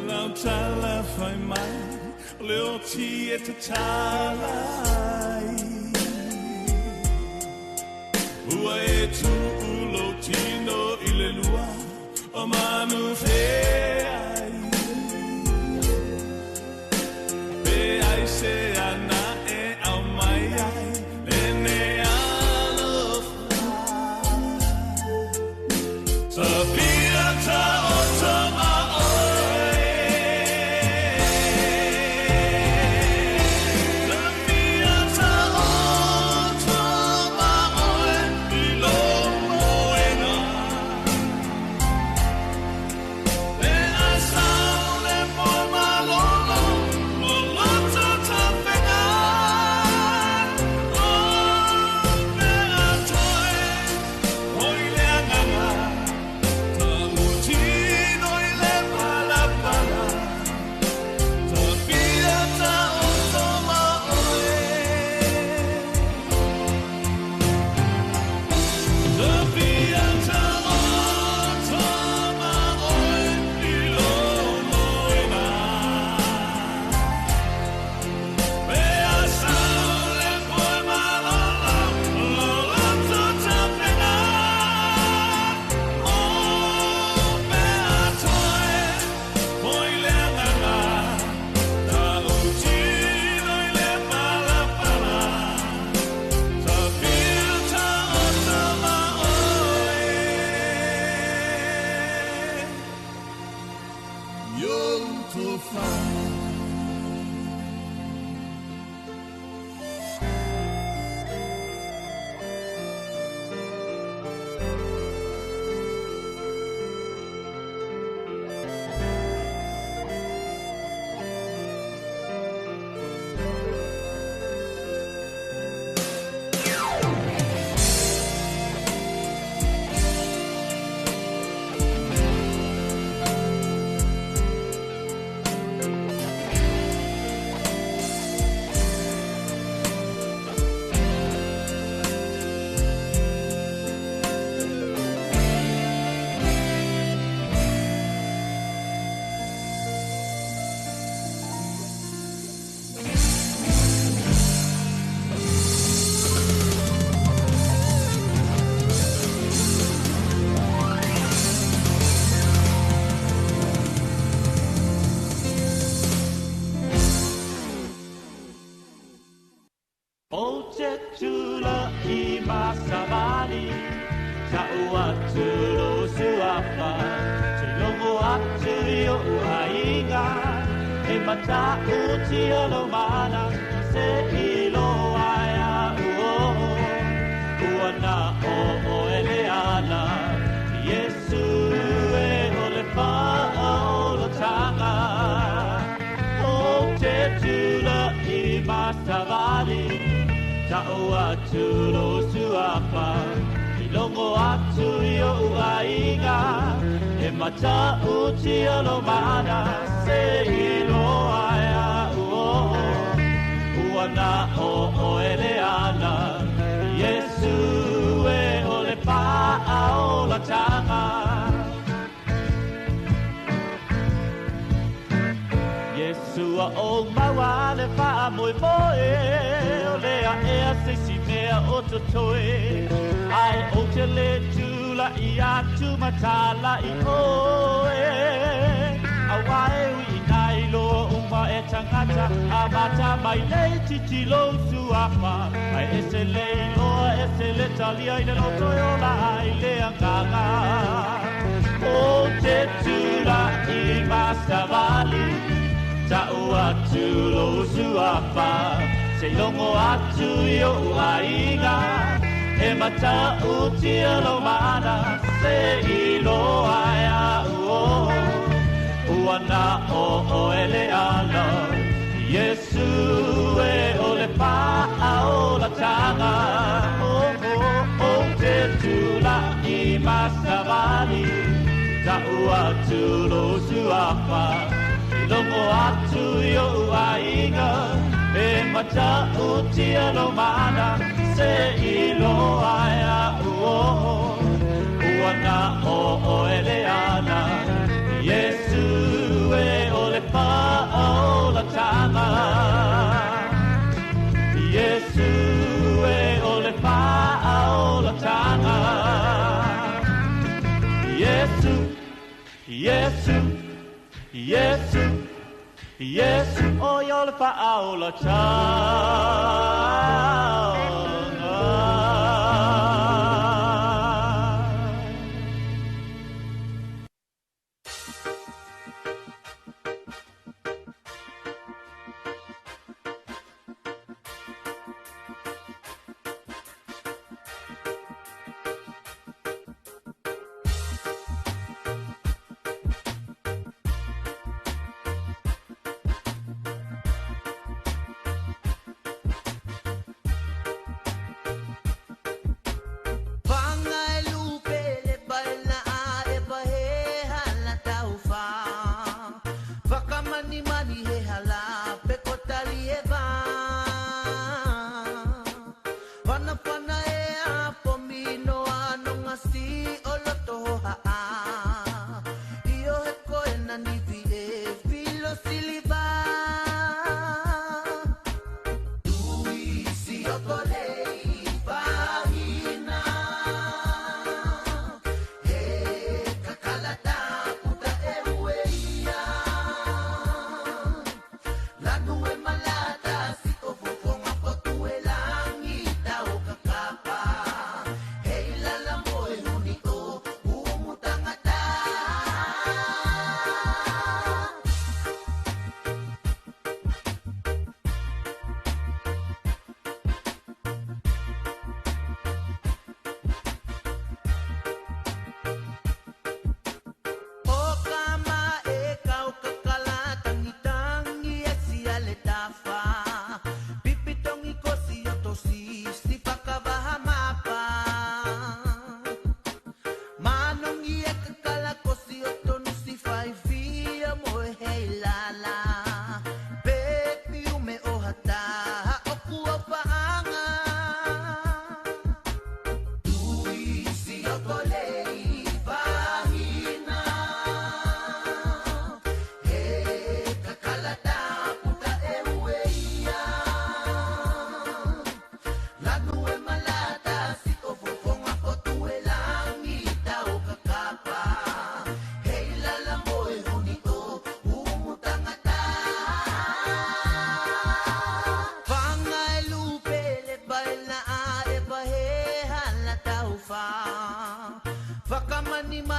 Lau tala fai mai le oti e te tala ai. Ua e tuu lo tino i le lua o manu feai. Pe ai se ana e au mai ai lenei alofa. Ta fia ta'oto ma oe. Ta fia ta'oto ma oe i lo moena. E lau tofa. Tula i masavali Ta'u atu lo suafa Te longo atu i o aiga E mata'u tia lo mana Se ilo aia uo Ua na o o ele ana Yesu e o le fa'aolataga O te tula i masavali Ta'u atu lo suafa I longo atu i o aiga E mata'u tia lo mana Se ilo aia uo Ua na o o ele ana Yesu e o le fa'aolataga Yesua o maua le fa'amoe moe O lea ea se si mea o totoe Ai o te le tula i atu matala i oe A wae ui i nai loa uma e tangata A mata mai nei titilo suafa Ai ese le iloa ese le talia i le loto e ola ai le anganga O te tula i masavali Ta'u atu lo suafa Se longo atu i o aiga E mata'u tia lo mana Se ilo aia uo Ua na o o ele ala Yesu e o le fa'aolataga O o o te tula i masavali Ta'u atu lo suafa I longo atu i o aiga E mata'u tia lo mana Se ilo aia uo Ua na o o ele ana Yesu e o le fa'aolataga Yesu e o le fa'aolataga Yesu, Yesu, Yesu, Yesu o yo le fa'aolataga.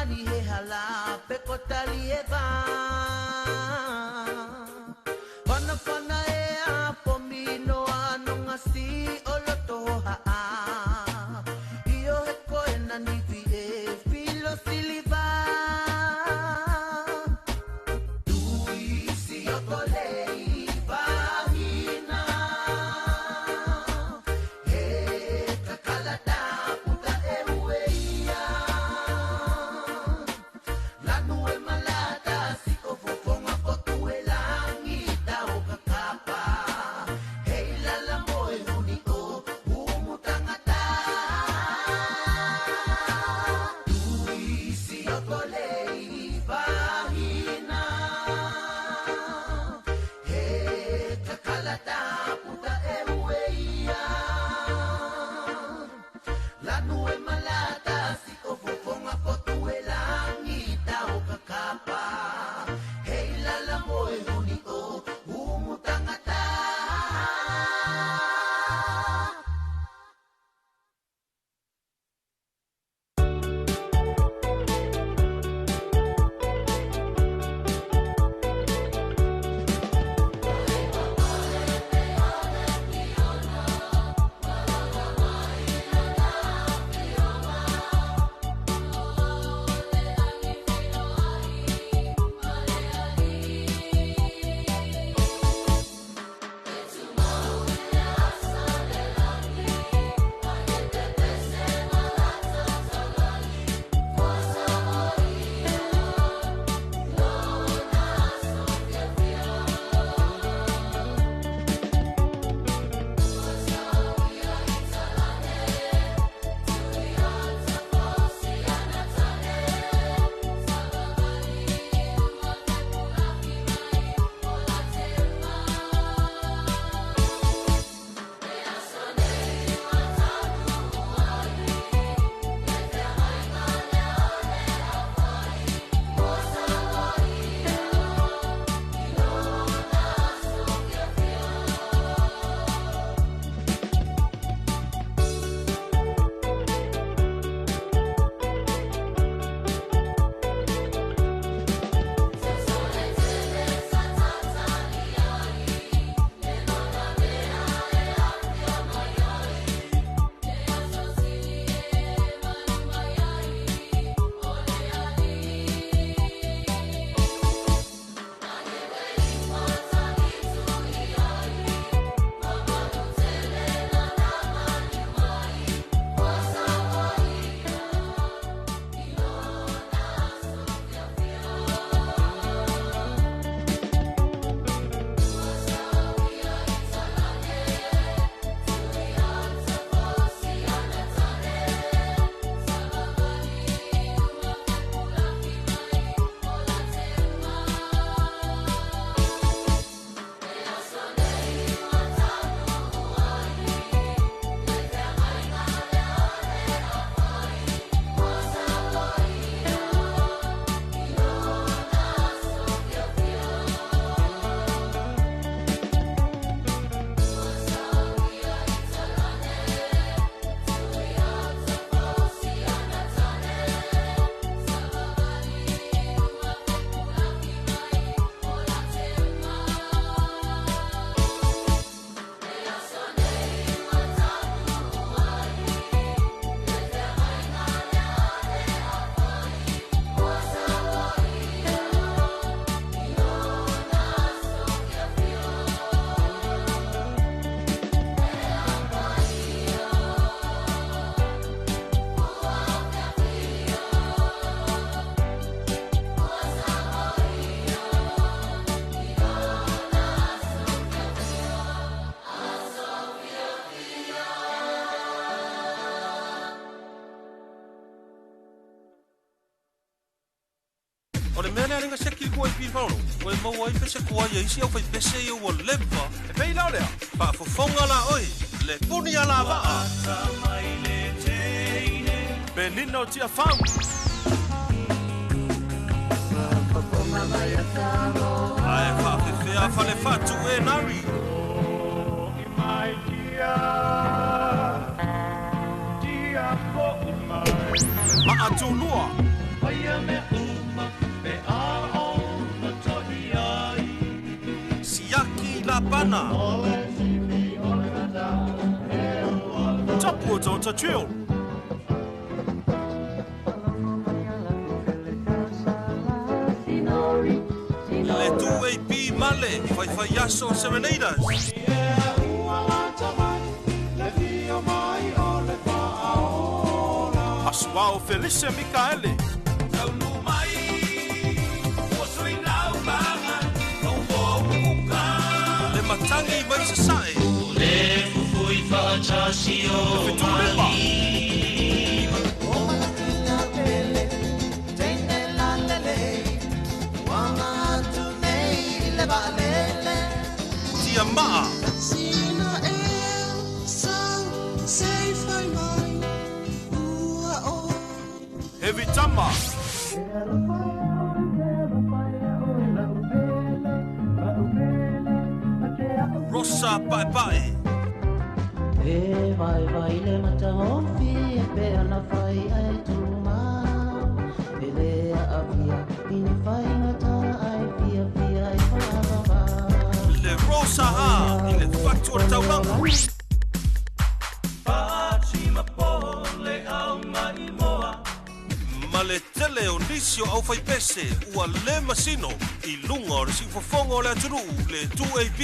mani he hala pe ko tali e va. Fana fana e a pomino anonga si o loto ha a. Io he koe na nivi e filo siliva. Tui si o tolei vahina. He kakalata puta e ueia. Lanu e malata si o fofonga fotu e langi tau kakapa. Hei lala moe huni o umutangata. Tui si o tolei vahina. He kakalata puta e ueia. Lanu e malata si o fofonga fotu e langi tau kakapa. Hei lala moe huni o umutangata. O le mea lea lenga seki kua i pili whalo, o e maua i pese kua ia isi au whai pese ia ua leva. E pei lao lea, whaafofonga la oi, le puni a la vaa. Pe nina o tia whau. Ae whaafewhea whale whatu e nari. Maa tūlua. Iapana. Tapu o Tota Drill. Le 2AP Male, Faifai Aso Serenaders. Asuao Felice Mikaele. Le matangi mai sasae. Le fufui Le fetulima. Tia maa. Heavy Tama. Rosa Paepae. E vai vai le mataofi e pe ana fai ai tuma E le a avia ini fai ngata ai fia fia ai whaavava Le Rosa Ha i le fatu o le taulaga. Ma le tele o nisi o au faipese ua le masino i luga o le siufofoga o le atunuu le 2AP.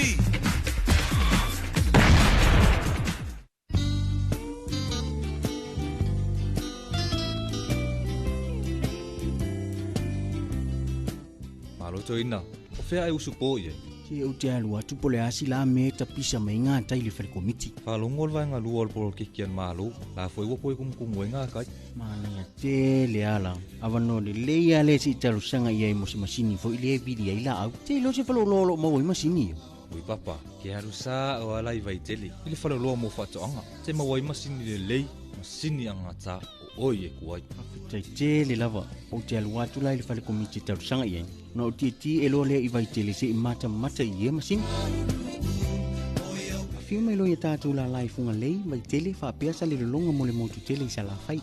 Malo toina, o fea e usu po i ai. Se ou te alu atu po le asi la me tapisa mai ngā tai le whare komiti. Whalongo le vaenga lua o le polokiki an malo, la foi ua koe kumukumu e ngā kai. Mana te le ala. Awa no le leia le si talusanga i ai mo se masini fo i le vili ai la au. Te ilo se whalololo mau i masini. Ui papa, ke haru sa o ala i vaitele. I le whaloloa mo whatoanga. Te mawai masini le lei, masini angata o oi e kuai. Tai te le lava. O te alu atu la i le whare komiti talusanga i ai. Na o te ti e loa lea i vaitele se i mata mata i e masini. Afio mai loa ia tātou la lai funga lei, vaitele whaapea sa le lolonga mo le motu tele i sa la whai.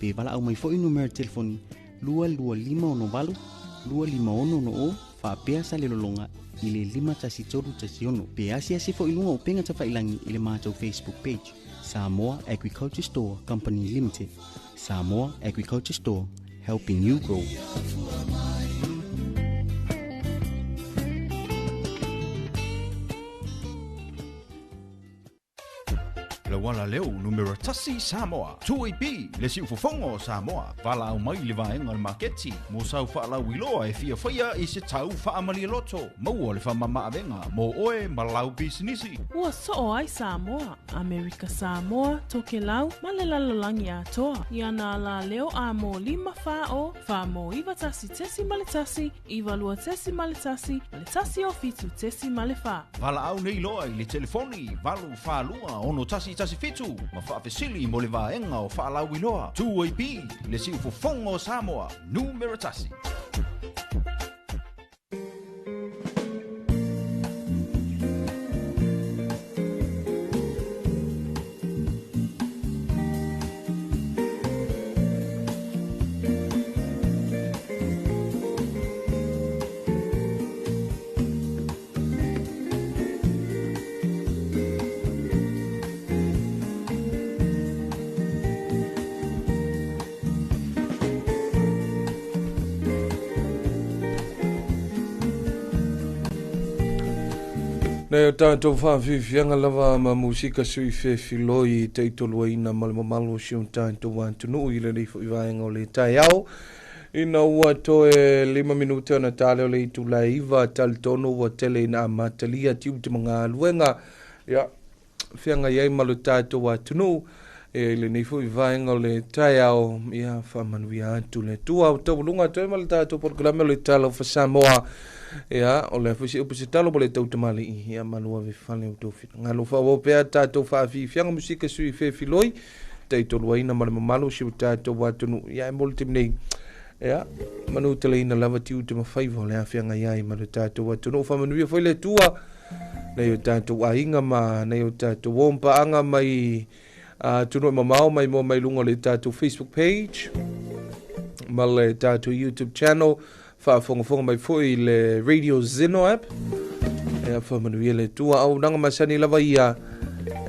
Pe wala au mai foi numero telefoni 22568 256 o whaapea sa le lolonga i le 51316. Pe asi asi foi lunga o penga tawhailangi i le mātou Facebook page. Samoa Agriculture Store Company Limited. Samoa Agriculture Store, helping you grow. Le wala leo numero tasi Samoa. 2AP le siufofoga o Samoa. Valaau mai le vaega o le maketi mo sau faalauiloa e fiafaia i se tau faamalialoto. Maua le faamamaavega mo oe ma lau pisinisi. Ua soo ai Samoa, Amerika Samoa, Tokelau, ma le lalolagi atoa. Ia nā la leo a mō lima whā o, whā mō iwa tasi tesi ma le tasi, iwa lua tesi ma le tasi, ma le tasi o fitu tesi ma le whā. Valaau nei loa i le telefoni 842 6117 ma faafesili mo le vaega o faalauiloa. 2AP le siufofoga o Samoa numero tasi. Nei o tātou whawhiwhianga lava ma musika sui whewhiloi i teitoluaina ma le mamalo si o tātou atunuu i le leifo i vaenga o le taiao. Ina ua toe 5 minute ona tale o le itu lai iva talitonu ua tele ina amatalia tiu te mangaluenga. Ia, whianga iai ma le tātou atunuu e le nei foi vaenga o le taiao. Ia, whamanuia atu le tua o taualunga toe ma le tātou polokalame o le tala o Samoa. Ia, o le fusi upu se talo mo le tautamali i ia malua ve fale o tau whina. Ngalo wha pea tātou whaafifianga musika sui whewhiloi, teitoluaina ma le mamalo si o tātou atunu. Ia, e mole te mnei. Ia, manu te leina lava tiu te mawhaiva o le awhianga iai ma le tātou atunu. Whamanuia foi le tua, nei o tātou ainga ma, nei o tātou ompaanga mai tunu e mamao mai mo mai lunga o le tātou Facebook page, ma le tātou YouTube channel, whaafongafonga mai foi le Radio Zeno app. Ia faamanuia le Atua auaunaga masani lava ia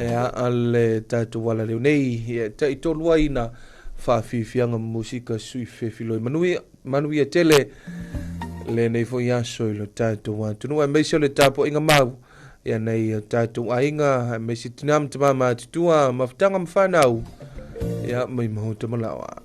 ia a le tatou alaleo nei ia taitolu ai na faafiafiaga ma musika sui fefiloi manuia manuia tele lenei foi aso i lo tatou atunuu aemaise o le tapuaiga mau ia nei o tatou aiga aemaise tina ma tama matutua mafutaga ma fanau ia mai mahuta malaoa.